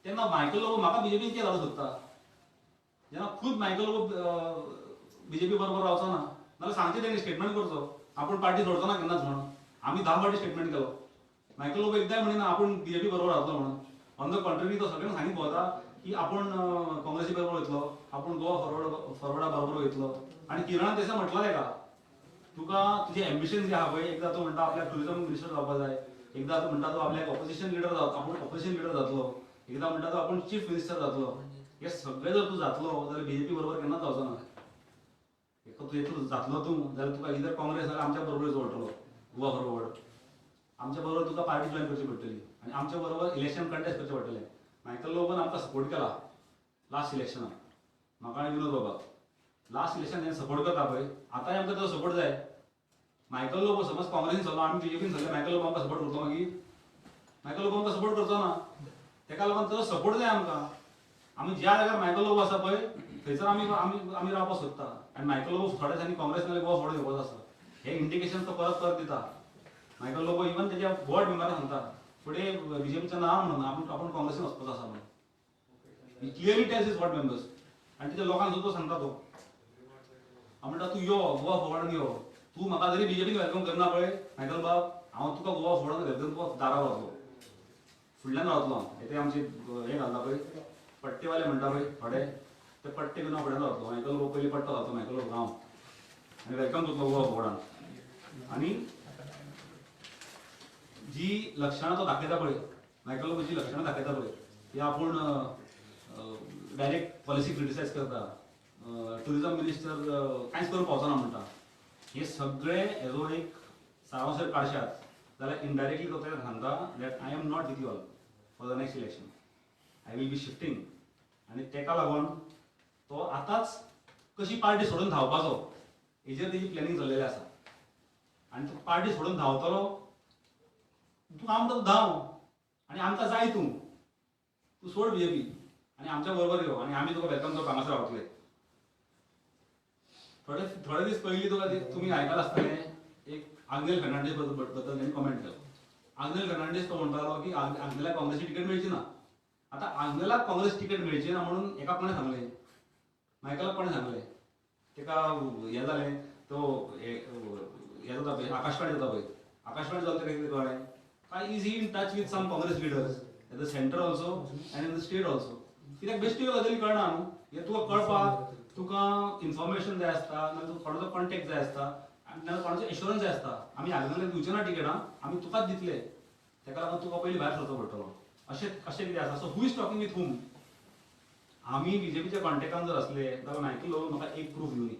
तेन्ना मायकल लोबो म्हाका बीजेपीन कितें घालूंक सोदता? जेन्ना खूद मायकल लोबो बीजेपी बरोबर रावचो ना जाल्यार सांगचें तेणी, स्टेटमेंट करचो आपूण पार्टी सोडचो ना केन्नाच म्हणून. आमी 10 फावटी स्टेटमेंट केलो, मायकल लोबो एकदांय म्हणिना आपूण बीजेपी बरोबर रावतलो म्हणून. ऑन the contrary तो सगळ्यांक सांगीत भोंवता की आपूण काँग्रेसी बरोबर वयतलो, आपूण गोवा फॉरवर्डा बरोबर वयतलो. आनी किरणान तशें म्हटलां तेका, तुका तुजें एम्बिशन जें आहा पळय, एकदां तूं म्हणटा आपल्याक टुरिजम मिनिस्टर जावपा जाय, एकदां तूं म्हणटा तूं आपल्याक ऑपोजिशन लिडर जाव, आपूण ऑपोजिशन लिडर जातलो, एकदां म्हणटा तूं आपूण चीफ मिनिस्टर जातलो, हे सगळें जर तूं जातलो जाल्यार बीजेपी बरोबर केन्नाच जावचो ना. एक तूं जातलो तूं जाल्यार तुका इधर काँग्रेस जाल्यार आमच्या बरोबर जोडटलो गोवा फॉरवर्ड, आमच्या बरोबर तुका पार्टी जॉयन करची पडटली आनी आमच्या बरोबर इलेक्शन कंटेस्ट करचें पडटलें. मायकल लोबोन आमकां सपोर्ट केला लास्ट इलेक्शनाक, म्हाका आनी विनोद बाबाक. लास्ट इलेक्शन तेणें सपोर्ट करता पळय, आतांय आमकां ताजो सपोर्ट जाय. मायकल लोबो समज काँग्रेसीन सरलो, आमी बीजेपीन सरले, मायकल लोबो आमकां सपोर्ट करतलो मागीर? मायकल लोबो आमकां सपोर्ट करचो ना. तेका लागून ताजो सपोर्ट जाय आमकां. आमी ज्या जाग्यार मायकल लोबो आसा पळय, थंयसर आमी आमी आमी रावपाक सोदता. आनी मायकल लोबो थोड्या दिसांनी काँग्रेस नाल्यार गोवा फॉरवर्ड येवपाचो आसा, हे इंडिकेशन तो परत परत दिता. मायकल लोबो इवन तेज्या वॉर्ड मेंबराक सांगता, फुडें बीजेपीचें ना म्हणून, आपूण आपूण काँग्रेसीन वचपाचो आसा म्हणून. He clearly tells his ward members. आनी तेच्या लोकांक सुद्दां सांगता तो. हांव म्हणटा, तूं यो, गोवा फॉरवर्डान यो. तूं म्हाका जरी बीजेपीन welcome करना पळय मायकल बाब, हांव तुका गोवा फॉरवर्डान welcome तुका दारार वतलो, फुडल्यान रावतलो हांव. हे ते आमचे हे घालता पळय, पट्टेवाले म्हणटा पळय थोडे, ते पट्टे घेवन हांव फुड्यान रावतलो. मायकल लोबो पयलीं पट्टो घालतो, मायकल लोबो हांव, आनी welcome करतलो गोवा फॉरवर्डान. आनी जी लक्षणां तो दाखयता पळय, मायकल लोबो जी लक्षणां दाखयता पळय, ती आपूण डायरेक्ट पॉलिसी क्रिटिसायज करता, टुरिजम मिनिस्टर कांयच करूंक पावचो ना म्हणटा, हे सगळे हेजो एक सारांश जर काडशात जाल्यार इनडायरेक्टली तो ताका सांगता that I am not with you all for the next election, I will be shifting. आनी तेका लागून तो आतांच कशी पार्टी सोडून धांवपाचो हेजेर तेजी प्लॅनिंग चल्लेलें आसा. आनी तो पार्टी सोडून धांवतलो. तूं, हांव म्हणटा, तूं धांव आनी आमकां जाय तूं. तूं सोड बीजेपी आनी आमच्या बरोबर यो आनी आमी तुका welcome करपाक हांगासर रावतले. थोडे थोडे दीस पयलीं तुका तुमी आयकलां आसतलें, एक आग्नेल फेर्नांडीस बद्दल तेणी कॉमेंट केलो. आग्नेल फेर्नांडीस, तो म्हणटालो की आग्नेलाक काँग्रेसी तिकेट मेळची ना. आतां आग्नेलाक काँग्रेस तिकेट मेळची ना म्हणून हेका कोणें सांगलें? मायकलाक कोणें सांगलें? तेका हें जालें, तो हे हे जाता पळय, आकाशवाणी जाता पळय, आकाशवाणी जावन तेका कितें कळ्ळें काय is he in touch with some Congress leaders at the center also and in the state also. कित्याक बेश्टी गजाली कळना न्हू हे तुका कळपाक. तुका इन्फॉर्मेशन जाय आसता, नाल्यार तुका कोणाचो कॉन्टेक्ट जाय आसता आनी नाल्यार कोणाचो एश्योरन्स जाय आसता, आमी आग्नेलाक दिवचे ना तिकेट, आमी तुकाच दितले, तेका लागून तुका पयलीं भायर सरचो पडटलो, अशें अशें कितें आसा. So who is talking with whom? आमी बीजेपीच्या कॉन्टेक्टान जर असले जाल्यार मायकल लोबो म्हाका एक प्रूफ दिवनी,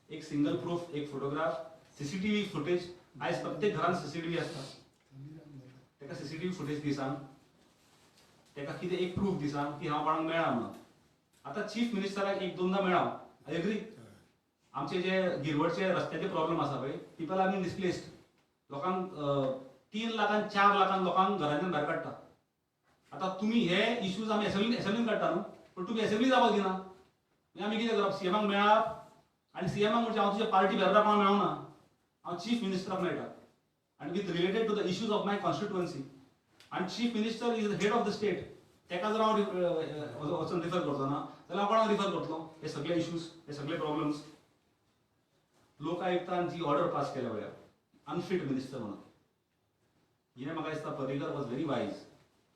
एक सिंगल प्रूफ, एक फोटोग्राफ, सीसीटीव्ही फुटेज. आयज प्रत्येक घरान सीसीटीव्ही आसता. तेका सीसीटीव्ही फुटेज दी सांग, तेका कितें एक प्रूफ दी सांग की हांव कोणाक मेळ्ळा म्हणून. आतां चीफ मिनिस्टराक एक दोनदा मेळ्ळा, I agree. आमचे जे गिरवडचे रस्त्याचे प्रॉब्लेम आसा पळय, people are been displaced. लोकांक 3 लाखान, 4 लाखान लोकांक घरांच्यान भायर काडटा. आतां तुमी हे इश्यूज आमी असेंब्लीन काडटा न्हू, पण तुमी असेंब्ली जावपाक दिना. मागीर आमी कितें करप? सीएमाक मेळप आनी सीएमाक म्हणजे हांव तुज्या पार्टी मेंबराक कोणाक मेळना, हांव चीफ मिनिस्टराक मेळटा आनी with related to the issues of my constituency. आनी chief minister is the head of the state. तेका जर हांव वचून रिफर करचो ना जाल्यार हांव कोणाक रिफर करतलो हे सगळे इश्यूज, हे सगळे प्रॉब्लम्स? लोकायुक्तान जी ऑर्डर पास केल्या पळय, अनफीट मिनिस्टर म्हणून, हें म्हाका दिसता पर्रीकर वॉज व्हेरी वायज.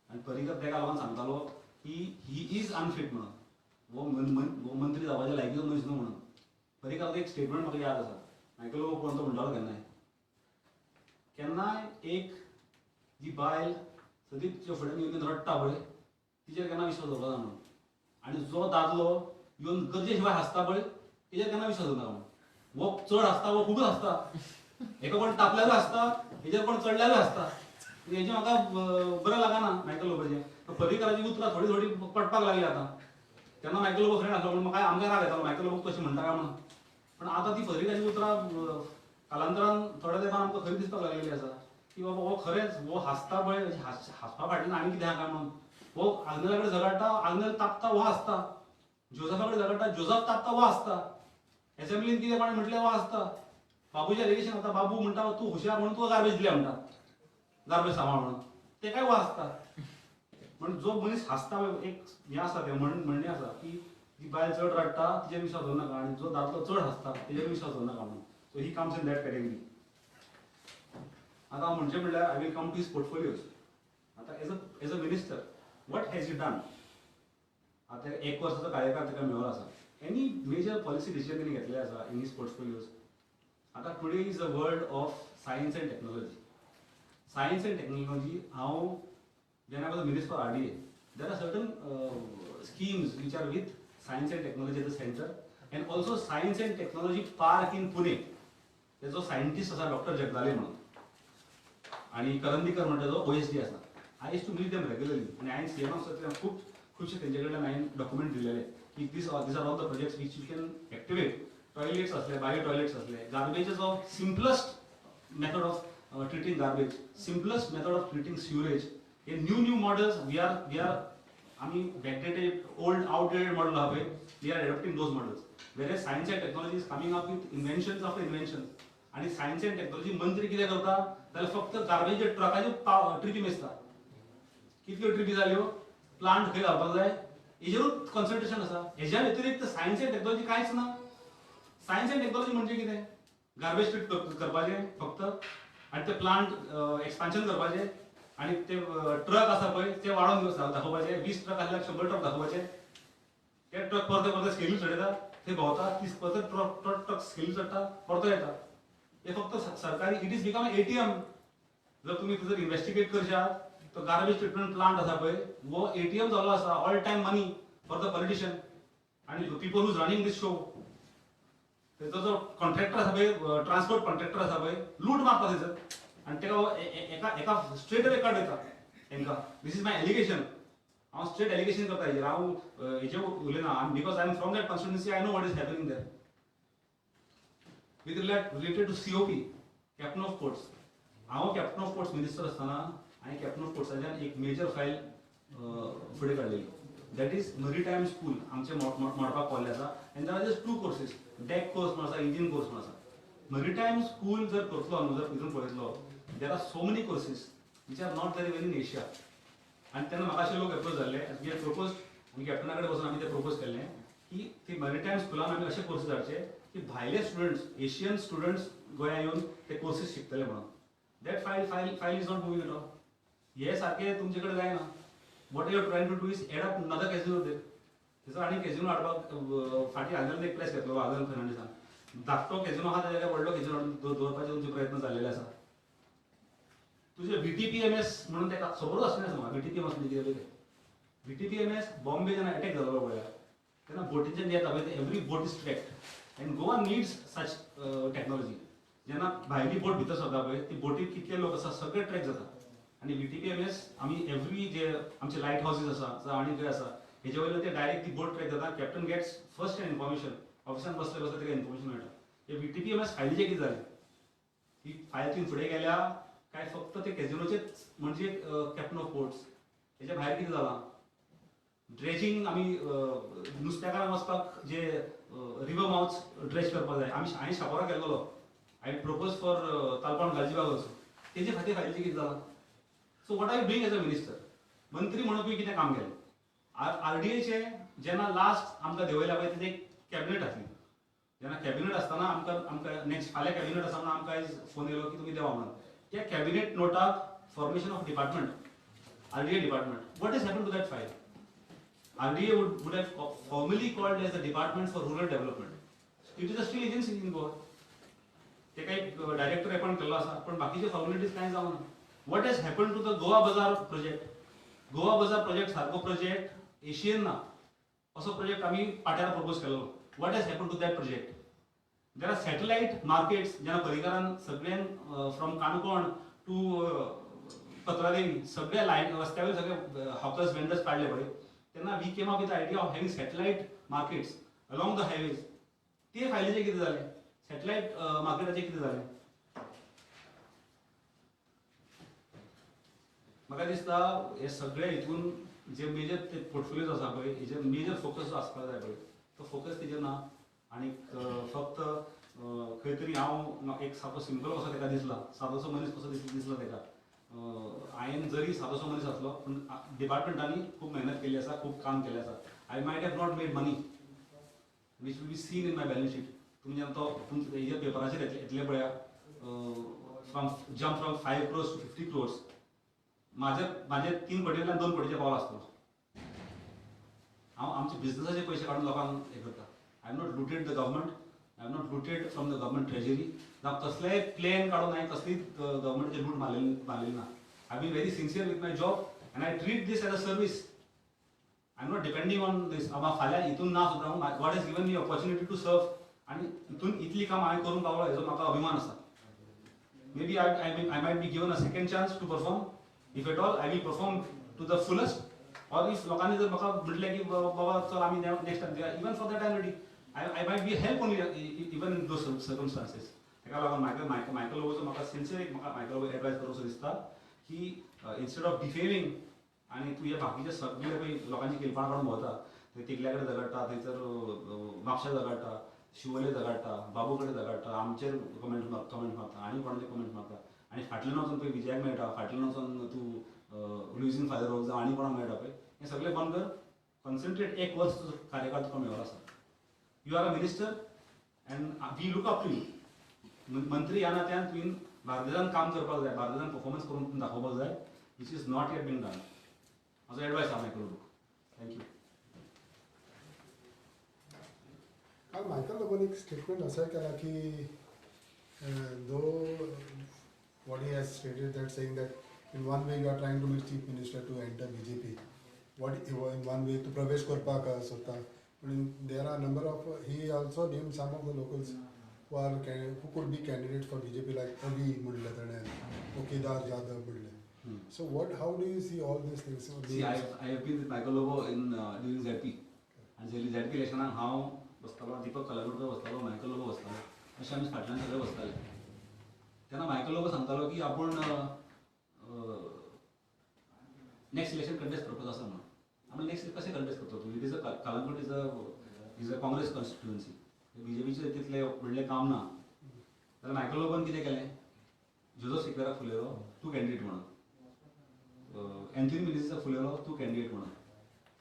आनी पर्रीकर तेका लागून सांगतालो की he is unfit म्हणून, हो मंत्री जावपाच्या लायकीचो मनीस न्हू म्हणून. पर्रीकराचो एक स्टेटमेंट म्हाका याद आसा, मायकल लोबो पळोवन तो म्हणटालो, केन्नाय केन्नाय एक जी बायल सदींच तिच्या फुड्यान येवन रडटा पळय, तिचेर केन्ना विश्वास दवरना म्हणून, आनी जो दादलो येवन गरजे शिवाय हांसता पळय, तेजेर केन्ना विश्वास दवरना म्हणून. हो चड हांसता, हो खुबूच हांसता. हेका कोण तापल्यारूय हांसता, हेजेर कोण चडल्यारूय हांसता. हेजें म्हाका बरें लागना मायकल लोबोचें. पर्रीकराची उतरां थोडी थोडी पटपाक लागली आतां. तेन्ना मायकल लोबो फ्रेंड आसलो म्हणून म्हाका आमकां राग येतालो, मायकल लोबो कशें म्हणटा काय म्हणून. पण आतां ती पर्रीकराची उतरां कालांतरान थोड्या तेंपान आमकां खरी दिसपाक लागलेली आसा की बाबा हो खरेंच हो हांसता पळय, हांसपा फाटल्यान आनी कितें आहा काय म्हणून. हो आग्नेला कडेन झगडटा, आग्नेल तापता, हो हांसता. जोजफा कडेन झगडटा, जोजफ तापता, हो हांसता. एसेंब्लीन कितें कोणें म्हटलें, हो हांसता. बाबूचें एलिगेशन आता, बाबू म्हणटा, तूं हुशार म्हणून तुका गार्बेज दिल्या म्हणटा, गार्बेज सांबाळ म्हणून, तेकाय हो हांसता. म्हण जो मनीस हांसता पळय, एक हें आसा, तें म्हणणें आसा की जी बायल चड रडटा तिचेर विश्वास दवर नाका आनी जो दादलो चड हांसता तेजेर विश्वास दवर नाका म्हणून. So he comes in that category. आतां हांव म्हणचें म्हणल्यार I will come to his portfolios. आतां as a minister, what has he done? आतां एक वर्साचो कार्यकाळ ताका मेळ्ळो आसा. एनी मेजर पॉलिसी डिसिजन तेणी घेतलेले आसा इन his portfolios? आतां today is a world of science and technology. Science and technology, हांव when I was a minister for RDA, there are certain schemes which are with science and technology at the center and also Science and Technology Park in Pune. तेजो सायंटिस्ट आसा डॉक्टर जगदाले म्हणून आनी करंदीकर म्हणटा जो ओएसडी आसा. I used to meet them regularly आनी हांवें सीएमाक सुद्दां खूब खुबशे तेंचे कडल्यान हांवें डॉक्युमेंट दिलेले की these are all the projects which you can activate. Toilets असले, बायो टॉयलेट्स असले, गार्बेजाचो simplest method of treating garbage, simplest method of treating sewerage. Hey new new models we are आमी बॅकडेटेड ओल्ड आउटडेटेड मॉडल आहा पळय, we are adopting those models. Whereas science and technology is coming up with inventions after inventions. आनी सायन्स अँड टेक्नॉलॉजी मंत्री कितें करता जाल्यार फक्त गार्बेज ट्रकाच्यो ट्रिपी मेजता. कितल्यो ट्रिपी जाल्यो, प्लांट खंय घालपाक जाय, हेजेरूच कॉन्सन्ट्रेशन आसा. हेज्या व्यतिरिक्त सायन्स अँड टेक्नॉलॉजी कांयच ना. सायन्स अँड टेक्नॉलॉजी म्हणजे कितें? गार्बेज ट्रीट करपाचें फक्त आनी ते प्लांट एक्सपान्शन करपाचें आनी ते ट्रक आसा पळय ते वाडोवन दाखोवपाचे. 20 ट्रक आसल्यार 100 ट्रक दाखोवपाचे. ते ट्रक परते परते स्केली चडयता, ते भोंवता, 30 परत ट्रक ट्रक ट्रक स्केली चडटा, परतो येता. हे फक्त सरकारी, it is become ATM. जर तुमी जर इन्व्हेस्टिगेट करशात तो गार्बेज ट्रिटमेंट प्लांट आसा पळय हो एटीएम जाल्लो आसा, all time money for the politician आनी people who's running this show. तेचो जो कॉन्ट्रॅक्टर आसा पळय, ट्रान्सपोर्ट कॉन्ट्रॅक्टर आसा पळय, लूट मारता थंयसर आनी तेका एका एका स्ट्रेट अवे कट वयता तेंकां. This is my allegation. हांव स्ट्रेट एलिगेशन करता हेजेर. हांव हेजेर उलयना because I am from that constituency. I know what is happening there. With related to COP, captain of ports, हांव कॅप्टन ऑफ पोर्ट्स मिनिस्टर आसतना हांवें कॅप्टन ऑफ पोर्ट्साच्यान एक मेजर फायल फुडें काडलेली, that is maritime school आमचे मोडपाक पावल्ले आसा. And there are just two courses, deck course म्हणून आसा, इंजिन कोर्स म्हणून आसा. मरिटायम स्कूल जर करतलो न्हू, जर हितून पळयतलो, there are so many courses which are not there even in Asia. आनी तेन्ना म्हाका अशे लोक एप्रोच जाल्ले, we had propose, आमी कॅप्टना कडेन वचून आमी ते प्रपोज केल्लें की ती मरिटायम स्कुलान आमी अशे कोर्सीस हाडचे की भायले स्टुडंट्स, एशियन स्टुडंट्स गोंया येवन ते कोर्सीस शिकतले म्हणून. That file is not moving at all. हे सारखे तुमचे कडेन जायना. What you are trying to do is add up another casino there. थंयसर आनी कॅझिनो हाडपाक फाटीं आगल एक प्लेस घेतलो आगल फेर्नांडीसान. धाकटो कॅझिनो आहा त्या जाग्यार व्हडलो कॅझिनो हाडून दवरपाचे तुमचे प्रयत्न चाललेले आसा. तुजे व्हीटीपीएमएस म्हणून तेका खबरूच आसलें आसा म्हाका. व्हीटीपीएमएस म्हणजे कितें तें? व्हीटीपीएमएस, बॉम्बे जेन्ना अटॅक जालो पळया तेन्ना बोटींच्यान येता पळय, every boat is tracked and Goa needs such technology. जेन्ना भायली बोट भितर सरता पळय, ती बोटीर कितले लोक आसा सगळे ट्रॅक जाता. आनी व्हीटीपीएमएस आमी एवरी जे आमचे लायट हावसीस आसा जावं आनी खंय आसा हेजे वयल्यान ते डायरेक्ट ती बोट ट्रॅक जाता. Captain gets first hand information. ऑफिसान बसले बसले ताका इन्फॉर्मेशन मेळटा. हे व्हीटीपीएमएस फायलीचें कितें जालें? ही फायल तुवें फुडें गेल्या काय फक्त ते कॅझिनोचेच म्हणजे कॅप्टन ऑफ पोर्ट्स हेच्या भायर कितें जालां? ड्रेजिंग, आमी नुस्त्याकारांक वचपाक जे रिवर माउथ ड्रेज करपाक जाय, आमी हांवें शापोरा केल्लो. I propose for Talpona Galgibag also. तेजे खातीर फायलीचें कितें जालां? So what are you doing as a minister? मंत्री म्हणून तुवें कितें काम केलें? आरडीएचे जेन्ना लास्ट आमकां देंवयल्या पळय, तेजें कॅबिनेट आसली. जेन्ना कॅबिनेट आसतना आमकां नेक्स्ट फाल्यां कॅबिनेट आसा म्हणून आमकां आयज फोन येयलो की तुमी देवा म्हणून. त्या कॅबिनेट नोटाक formation of department, RDA department. What is happen to that file? RDA would have formally called as the Department for Rural Development. It is a still agency in Goa. ते काही डायरेक्टर अपॉइंट केल्लो आसा, पण बाकीचे फॉर्मेलिटीज कांय जावना. What has happen to the Goa Bazaar project? Goa Bazaar project सारको प्रोजेक्ट एशियन ना. असो प्रोजेक्ट आमी पाट्यार प्रपोज केल्लो. What has happen to that project? There are satellite markets. जेन्ना पर्रीकारान सगळ्यांक फ्रॉम काणकोण टू पत्रादेवी सगळ्या लायन रस्त्यावयर सगळे हॉकर्स वेंडर्स काडले पळय, तेन्ना we came up with idea of having satellite markets along the highways. ते फायलीचे कितें जालें? सॅटलायट मार्केटाचें कितें जालें? म्हाका दिसता हे सगळे हितून जे मेजर ते पोर्टफोलियोज आसा पळय, हेजेर मेजर फोकस जो आसपाक जाय पळय, तो फोकस तेजेर ना. आनीक फक्त खंय तरी हांव एक सादो सिंपल कसो ताका दिसला, सादोसो मनीस कसो दिसला ताका. हांवें जरी सादोसो मनीस आसलो पूण डिपार्टमेंटांनी खूब मेहनत केल्ली आसा, खूब काम केल्लें आसा. I might have not made money which will be seen in my balance sheet. तुमी जेन्ना तो तुमच्या हेजेर पेपराचेर येतले पळया, from jump from 5 crores to 50 crores, म्हाजे म्हाजे 3 कोटी वयल्यान 2 कोटीचे पावल आसतलो. हांव आमचे बिजनसाचे पयशे काडून लोकांक हें करता. I have not looted the government. I have not looted from the government treasury. जावं कसलेय प्लॅन काडून हांवें कसलीच गव्हर्मेंटाचे लूट मारलेली ना. I been very sincere with my job and I treat this as a service. I am not depending on this. बाबा फाल्यां हितून ना सुद्दां, God has given me opportunity to serve आनी हितून इतली काम हांवें करूंक पावलो हेजो म्हाका अभिमान आसा. Maybe I might be given a second chance to perform. If at all I will perform to the fullest, or if लोकांनी जर म्हाका म्हटलें की बाबा चल आमी नेक्स्ट टायम दिया, even for that I am ready. I might be help only even in those circumstances. ताका लागून मायकल लोबोचो म्हाका सिन्सियर एक म्हाका मायकल लोबो एडवायज करूंक दिसता की इन्स्टेड ऑफ डिफेमिंग आनी तूं हे बाकीचे सगळे पळय लोकांची किलपां काडून भोंवता, थंय तिगल्या कडेन झगडटा, थंयसर म्हापशा झगडटा, शिवोले झगडटा, बाबू कडेन झगडटा, आमचेर कमेंट मारता आनी कोणाचे कमेंट मारता आनी फाटल्यान वचून पळय विजयाक मेळटा, फाटल्यान वचून तूं लुईझीन फादर जावं आनी कोणाक मेळटा पळय, हें सगळें बंद कर. कॉन्सन्ट्रेट, एक वर्स तुजो कार्यकाळ तुका मेळ्ळो आसा. You are a minister and we look up to you. मंत्री ह्या नात्यान तुवें बार्देजान काम करपाक जाय, बार्देजान परफॉर्मन्स करून दाखोवपाक जाय, which is not yet been done. म्हजो एडवायस आहा मायकल लोबोक. Thank you. काल मायकल लोबोन एक स्टेटमेंट असं केला की though what he has stated that saying that in one way you are trying to make chief minister to enter BJP, what in one way to प्रवेश करपाक सोदता, पूण there are number of, he also name some of the locals who are who could be candidate for BJP like Avi म्हणलें ताणें, केदार जाधव म्हणलें. So what, how do you see all these things? See, I have been with Michael Lobo in during ZP. आनी ZP इलेक्शनाक हांव बसतालो, दीपक कलंगूटकर बसतालो, मायकल लोबो बसतालो, अशें आमी फाटल्यान सगळे बसताले. तेन्ना मायकल लोबो सांगतालो की आपूण नेक्स्ट इलेक्शन कंटेस्ट करपाचो आसा म्हणून. आमी नेक्स्ट कशें कंटेस्ट करतो तूं? It is a Calangute is a Congress constituency, बीजेपीचें तितलें व्हडलें काम ना. जाल्यार मायकल लोबोन कितें केलें, जोजफ सिक्वेराक फुलयलो तूं कॅन्डिडेट म्हणून, एन्थनी मिनेझीसाक फुलयलो तूं कॅन्डिडेट म्हणून,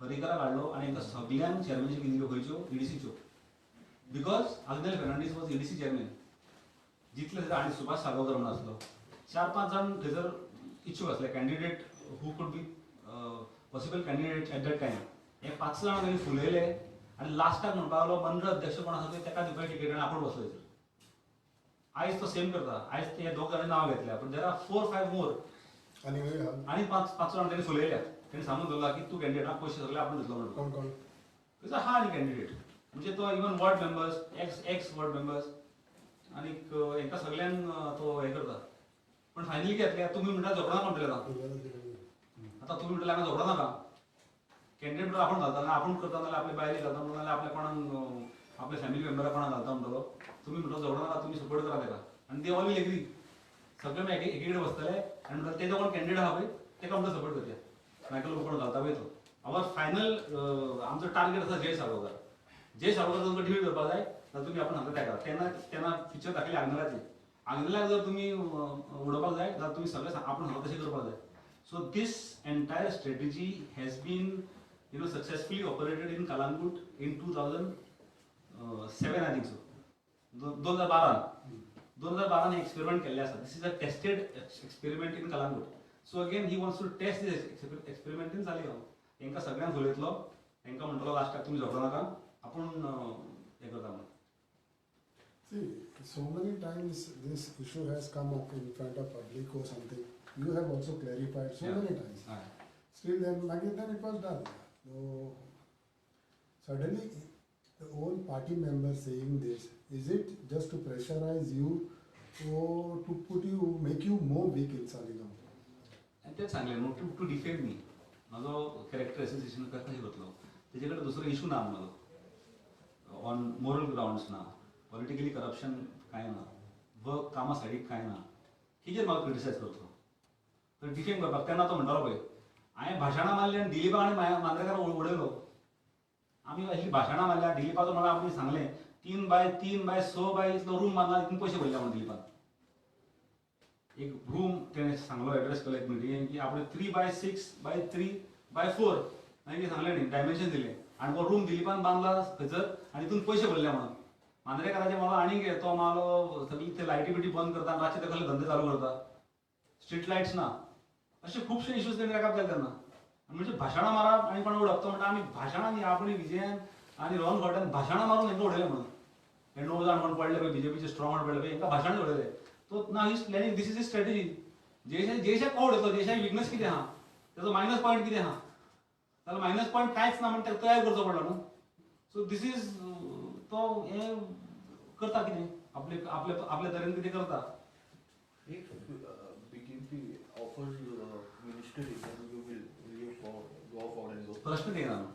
पर्रीकराक हाडलो आनी तांकां सगल्यांक चेअरमॅनशीप दिल्यो. खंयच्यो? ईडीसीच्यो, because Agnel Fernandes was EDC chairman. जितले आनी सुभाष साळगांवकर म्हणून आसलो, 4-5 जाण थंयसर इच्छूक आसले candidate who could be possible candidate at that time. हे 5 जाणां तांणी फुलयले आनी लास्टाक म्हणपाक लागलो मंडळ अध्यक्ष कोण आसा पळय ताका दिवपाची टिकेट आनी आपूण बसलो थंयसर. आयज तो सेम करता. आयज ते दोग जाणांनी नांव घेतल्या, पूण there are 4-5 more. आनी आनी 5 जाण तांणी फुलयल्या. तांणी सांगून दवरला की तूं कॅन्डिडेट, पयशे सगळे आपूण दितलो म्हणून. कोण कोण? थंयसर आहा आनी कॅन्डिडेट म्हणजे तो even ward members, ex ward members आनीक हेंकां सगल्यांक तो हें करता. पण फायनली कितें जातलें, तुमी म्हणटा झगडो नाका म्हणटले आतां. आतां तुमी म्हणटले हांगा झगडो नाका, कॅन्डिडेट म्हणटा आपूण घालता, आपूण करता नाल्यार आपल्या बायलेक घालता म्हणून, नाल्यार आपल्या कोणाक आपल्या फॅमिली मेंबराक कोणाक घालता म्हणटलो. तुमी म्हणटा झगडो नाका, तुमी सपोर्ट करा ताका. आनी they all will agree. सगळे मागीर एकी कडेन बसतले आनी म्हणटा तेजो कोण कॅन्डिडेट आहा पळय ताका म्हणटा सपोर्ट करया, मायकल लोबो कोण घालता पळय तो. Our final आमचो टार्गेट आसा जय साळगांवकर. जय साळगांवकर तुमकां डिफीट करपाक जाय जाल्यार तुमी आपूण सांगता ताका. तेन्ना तेन्ना फिचर दाखयलें आग्नेलाचें. आग्नेलाक जर तुमी उडोवपाक जाय जाल्यार तुमी सगळें आपूण सांगता तशें करपाक जाय. So this entire strategy has been successfully operated in Calangute in 2007, I think so, 2012 2012 experiment केल्ले आसा. This is a tested experiment in Calangute. So again he wants to test this experiment in Saligao. हेंकां सगळ्यांक फुलयतलो, हेंकां म्हणटलो लास्टाक तुमी झगडो नाका, आपूण हें करता म्हणून. See, so many times this issue has come up in front of public or something. You have also clarified so many times. Still then, again then it was done. So, suddenly the own party member saying this, is it just to pressurize you or to put you, make you more weak in Saligao? आनी तेंच सांगलें न्हू, टू डिफेम मी. म्हाजो कॅरेक्टर एसोसिएशन कशें करतलो, तेजे कडेन दुसरो इशू ना म्हजो, ऑन मोरल ग्रावंड्स ना, पॉलिटिकली करप्शन कांय ना, वर्क कामां सायडीक कांय ना, कितें म्हाका क्रिटिसायज करतलो तर डिफेम करपाक. तेन्ना तो म्हणटालो पळय हांवें भाशणां मारलीं आनी दिलीपाक आनी मांद्रेकाराक उडयलो. आमी अशीं भाशणां मारल्या दिलीपाचो, म्हणल्यार आमी सांगलें 3 बाय 3 बाय 6 बाय इतलो रूम बांदला, तितून पयशे भरले म्हणून दिलीपान. एक रूम तेणें सांगलो, एड्रेस केलो एक मिटींगेन की आपणें 3 बाय 6 बाय 3 बाय 4 मागीर सांगलें न्ही, डायमेन्शन दिलें आनी हो रूम दिलीपान बांदला थंयसर आनी तितून पयशे भरले म्हणून. मांद्रेकाराचें मालो आनीक तो मालो सगळी ते लायटी बिटी बंद करता आनी रातचे ते कसले धंदे चालू करता, स्ट्रीट लायट्स ना, अशे खुबशे इश्यूज तेणी रेकाद केले तेन्ना. म्हणजे भाशणां मारप आनी कोण उडप, तो म्हणटा आमी भाशणां न्ही, आपणे विजयान आनी रोहन खंवट्यान भाशणां मारून हेंकां उडयलें म्हणून. हे 9 जाण कोण पडले पळय बीजेपीचे स्ट्रॉंग कोण पडले पळय, हेंकां भाशणां उडयले. तो ना ही planning, this is his strategy. जयशाक कोण उडयतलो, जयशाक विकनस कितें आहा, तेजो मायनस पॉयंट कितें आहा, जाल्यार मायनस पॉयंट कांयच ना म्हण ताका तयार करचो पडलो न्हू. सो these is तो हें करता कितें आपले आपले आपले तरेन कितें करता. If BJP offers you a ministry history, then you will you go forward and go? प्रश्न येना न्हू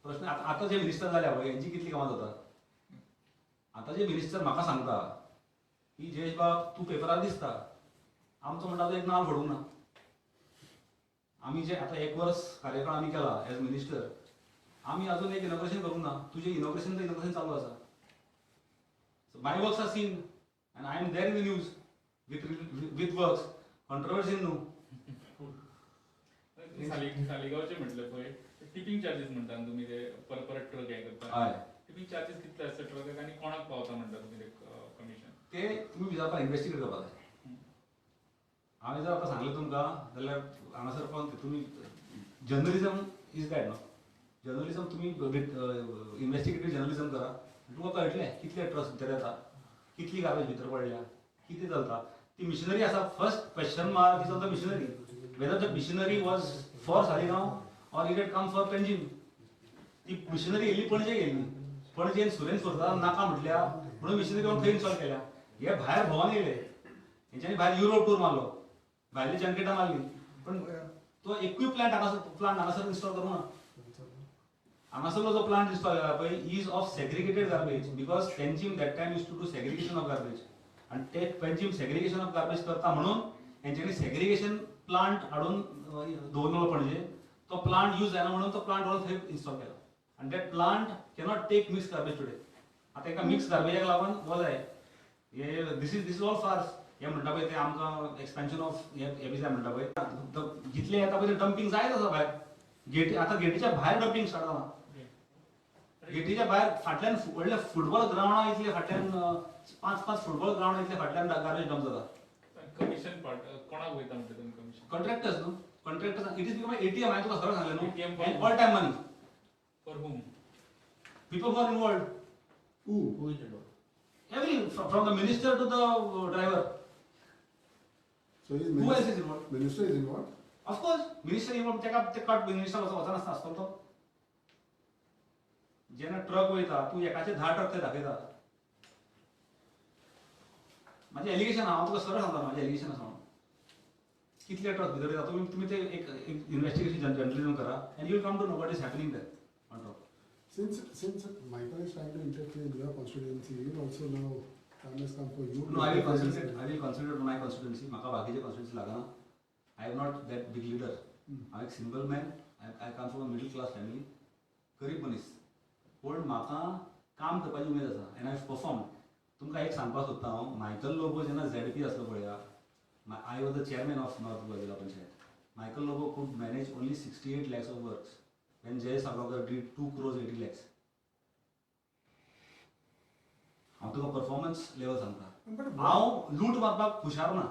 प्रश्न. आतां आतां जे मिनिस्टर जाल्या पळय, हेंची कितली कामां जाता? आतां जे मिनिस्टर म्हाका सांगता की जयेश बाब, तूं पेपरार दिसता, आमचो म्हणटा तो एक नाल फोडूंक ना. आमी जे आतां एक वर्स कार्यकाळ आमी केला एज मिनिस्टर, आमी अजून एक इनॉग्रेशन करूंक ना. तुजें इनॉग्रेशन तर इनॉग्रेशन चालू आसा. So my works are seen and I am there in the news with works, controversy न्हू. सालिगांवचे म्हटलं पळय, टिपिंग चार्जीस म्हणटा न्हू तुमी, ते परत परत ट्रक हे करता. हय. टिपिंग चार्जीस कितले आसता ट्रकाक आनी कोणाक पावता म्हणटा तुमी ते कमिशन? ते तुमी विचारपाक, इन्वेस्टिगेट करपाक जाय. हांवें जर आतां सांगलें तुमकां जाल्यार हांगासर पावन तुमी, जर्नलिजम is that न्हू, जर्नलिजम तुमी इन्वेस्टिगेटीव जर्नलिजम करा, तुमकां कळटलें कितले ट्रक्स भितर येता, कितली गार्बेज भितर पडल्या, कितें चलता. ती मिशनरी आसा. First question mark is on the machinery, whether the machinery was for Saligao or it had come for Panjim. ती मिशनरी येयली पणजे, गेली पणजेन, सुरेन सोरता नाका म्हटल्या म्हणून मिशनरी येवन थंय इन्स्टॉल केल्या. हे भायर भोंवन येयले, हेंच्यांनी भायर युरोप टूर मारलो, भायली जंकेटां मारली, पण तो एकूय प्लांट हांगासर, प्लांट हांगासर इन्स्टॉल करूंक ना. हांगासरलो जो प्लांट इन्स्टॉल केला पळय is of segregated garbage, because Panjim that time used to do segregation of garbage. आनी ते पेंजीम सेग्रिगेशन ऑफ गार्बेज करता म्हणून हेंच्यांनी सेग्रिगेशन प्लांट हाडून दवरलेलो पणजे. तो प्लांट यूज जायना म्हणून तो प्लांट व्हरून थंय इन्स्टॉल केला आनी that plant cannot take mix garbage today. आतां एका मिक्स गार्बेजाक लागून हो जाय हे. This is all farce. हे म्हणटा पळय ते आमकां एक्सपेन्शन ऑफ हे हे बी जाय म्हणटा पळय, जितले येता पळय ते डंपींग जायत आसा भायर गेटी. आतां गेटीच्या भायर डंपींग स्टार्ट जाला. गेटीच्या भायर फाटल्यान व्हडले फुटबॉल ग्रावंडा इतले फाटल्यान, पांच पांच फुटबॉल ग्रावंड इतले फाटल्यान गार्बेज डंप जाता. कमिशन पार्ट कोणाक वयता म्हणटा तुमी कमिशन? कॉन्ट्रॅक्टर्स न्हू, contractors. It is become ATM. हांवें तुका सरळ सांगलें ATM. न्हू, all time money. For whom? People who are involved. Who? Who is involved? Every from the minister to the driver. So is Who else is involved? Minister is involved? Of course minister involve. तेका ते कट मिनिस्टर वचनासतना आसतलो तो. जेन्ना ट्रक वयता, तूं एकाचे 10 ट्रक थंय दाखयता. म्हाजें एलिगेशन, हांव तुका सरळ सांगता, म्हाजें एलिगेशन आसा म्हणून. कितले ट्रक भितर वयता, तुमी ते एक इन्वेस्टिगेशन जर्नलिजम करा and you will come to know what is happening there on top. Since Michael is trying to interfere in your constituency, you also now time has come for you to No, I will interfere in concentrate. I will concentrate on my constituency. म्हाका बाकीचे कॉन्स्टिट्युएन्सी लागना. I am not that big leader. हांव एक simple man. I come from a middle class family, गरीब मनीस, पूण म्हाका काम करपाची उमेद आसा एंड I perform. तुमकां एक सांगपाक सोदता हांव, मायकल लोबो जेन्ना झेडपी आसलो पळया, I was the chairman of North Goa Zilla Panchayat. Michael Lobo could manage only 68 lakhs of works when Jayesh Salgaonkar did 2 crores 80 lakhs. हांव तुका परफॉर्मन्स लेवल सांगता. But हांव लूट मारपाक हुशार ना,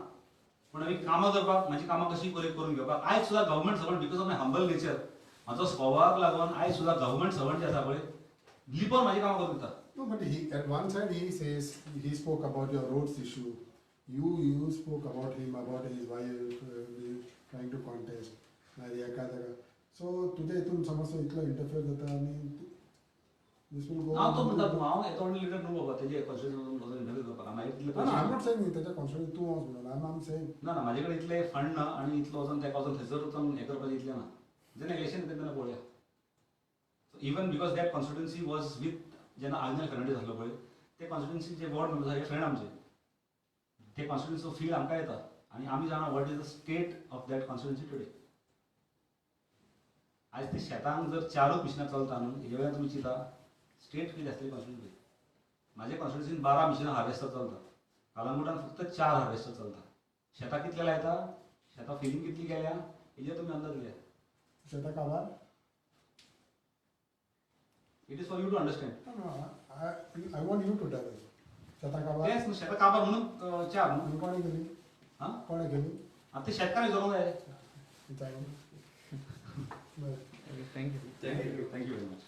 पूण आमी कामां करपाक, म्हाजी कामां कशी बरी करून घेवपाक, आयज सुद्दां government servant, because of my humble nature, म्हाजो स्वभावाक लागून आयज सुद्दां गव्हर्मेंट सर्वंट जे आसा पळय, लिपोन म्हाजी कामां करून दिता. No, but he at one side he says he spoke about your roads issue. You spoke about him, about his wife trying to contest. मागीर एका जागा, सो तुज्या हितून समज तो इतलो इंटरफियर जाता आनी this will go. हांव तो म्हणटा न्हू, हांव येतो लिडर न्हू बाबा तेजे कॉन्स्टिट्युएन्सी वचून इंटरव्यू करपाक. मागीर तितले ना, I am पयशे not saying तेच्या कॉन्स्टिट्युएन्सी तूं वच म्हणून. I am saying ना ना, म्हाजे कडेन इतले फंड ना आनी इतलो वचोन तेका वचोन थंयसर वचोन हें करपाचें इतलें ना. जेन्ना इलेक्शन येता तेन्ना पळोवया. Even because that constituency was with, जेन्ना आग्नेल फेर्नांडीस आसलो पळय, ते कॉन्स्टिट्युएन्सी जे वॉर्ड मेंबर्स हे फ्रेंड आमचे. ते कॉन्स्टिट्युएन्सीचो फील आमकां येता आनी आमी जाणा what is the state of that constituency today. आयज ते शेतांक जर चारूच मिशनां चलता न्हू, हेजे वयल्यान तुमी चिंता स्टेट कितें आसतली कॉन्स्टिट्युएन्सी. म्हाज्या कॉन्स्टिट्युएन्सीन 12 मिशनां हार्वेस्टर चलता, कलंगूटान फक्त चार हार्वेस्टर चलता. शेतां कितले लायता, शेतां फिलींग कितली केल्या, हेजेर तुमी अंदाज घेया. शेतां काबार. It is for you to understand. I want you to tell us. शेतां काबार. तेच न्हू, शेतां काबार म्हणून चार न्हू. आनी कोणें केली? हां. कोणें केली? आतां ते शेतकार विचारूंक जाय. विचारून बरें. Thank you. Thank you, thank you very much.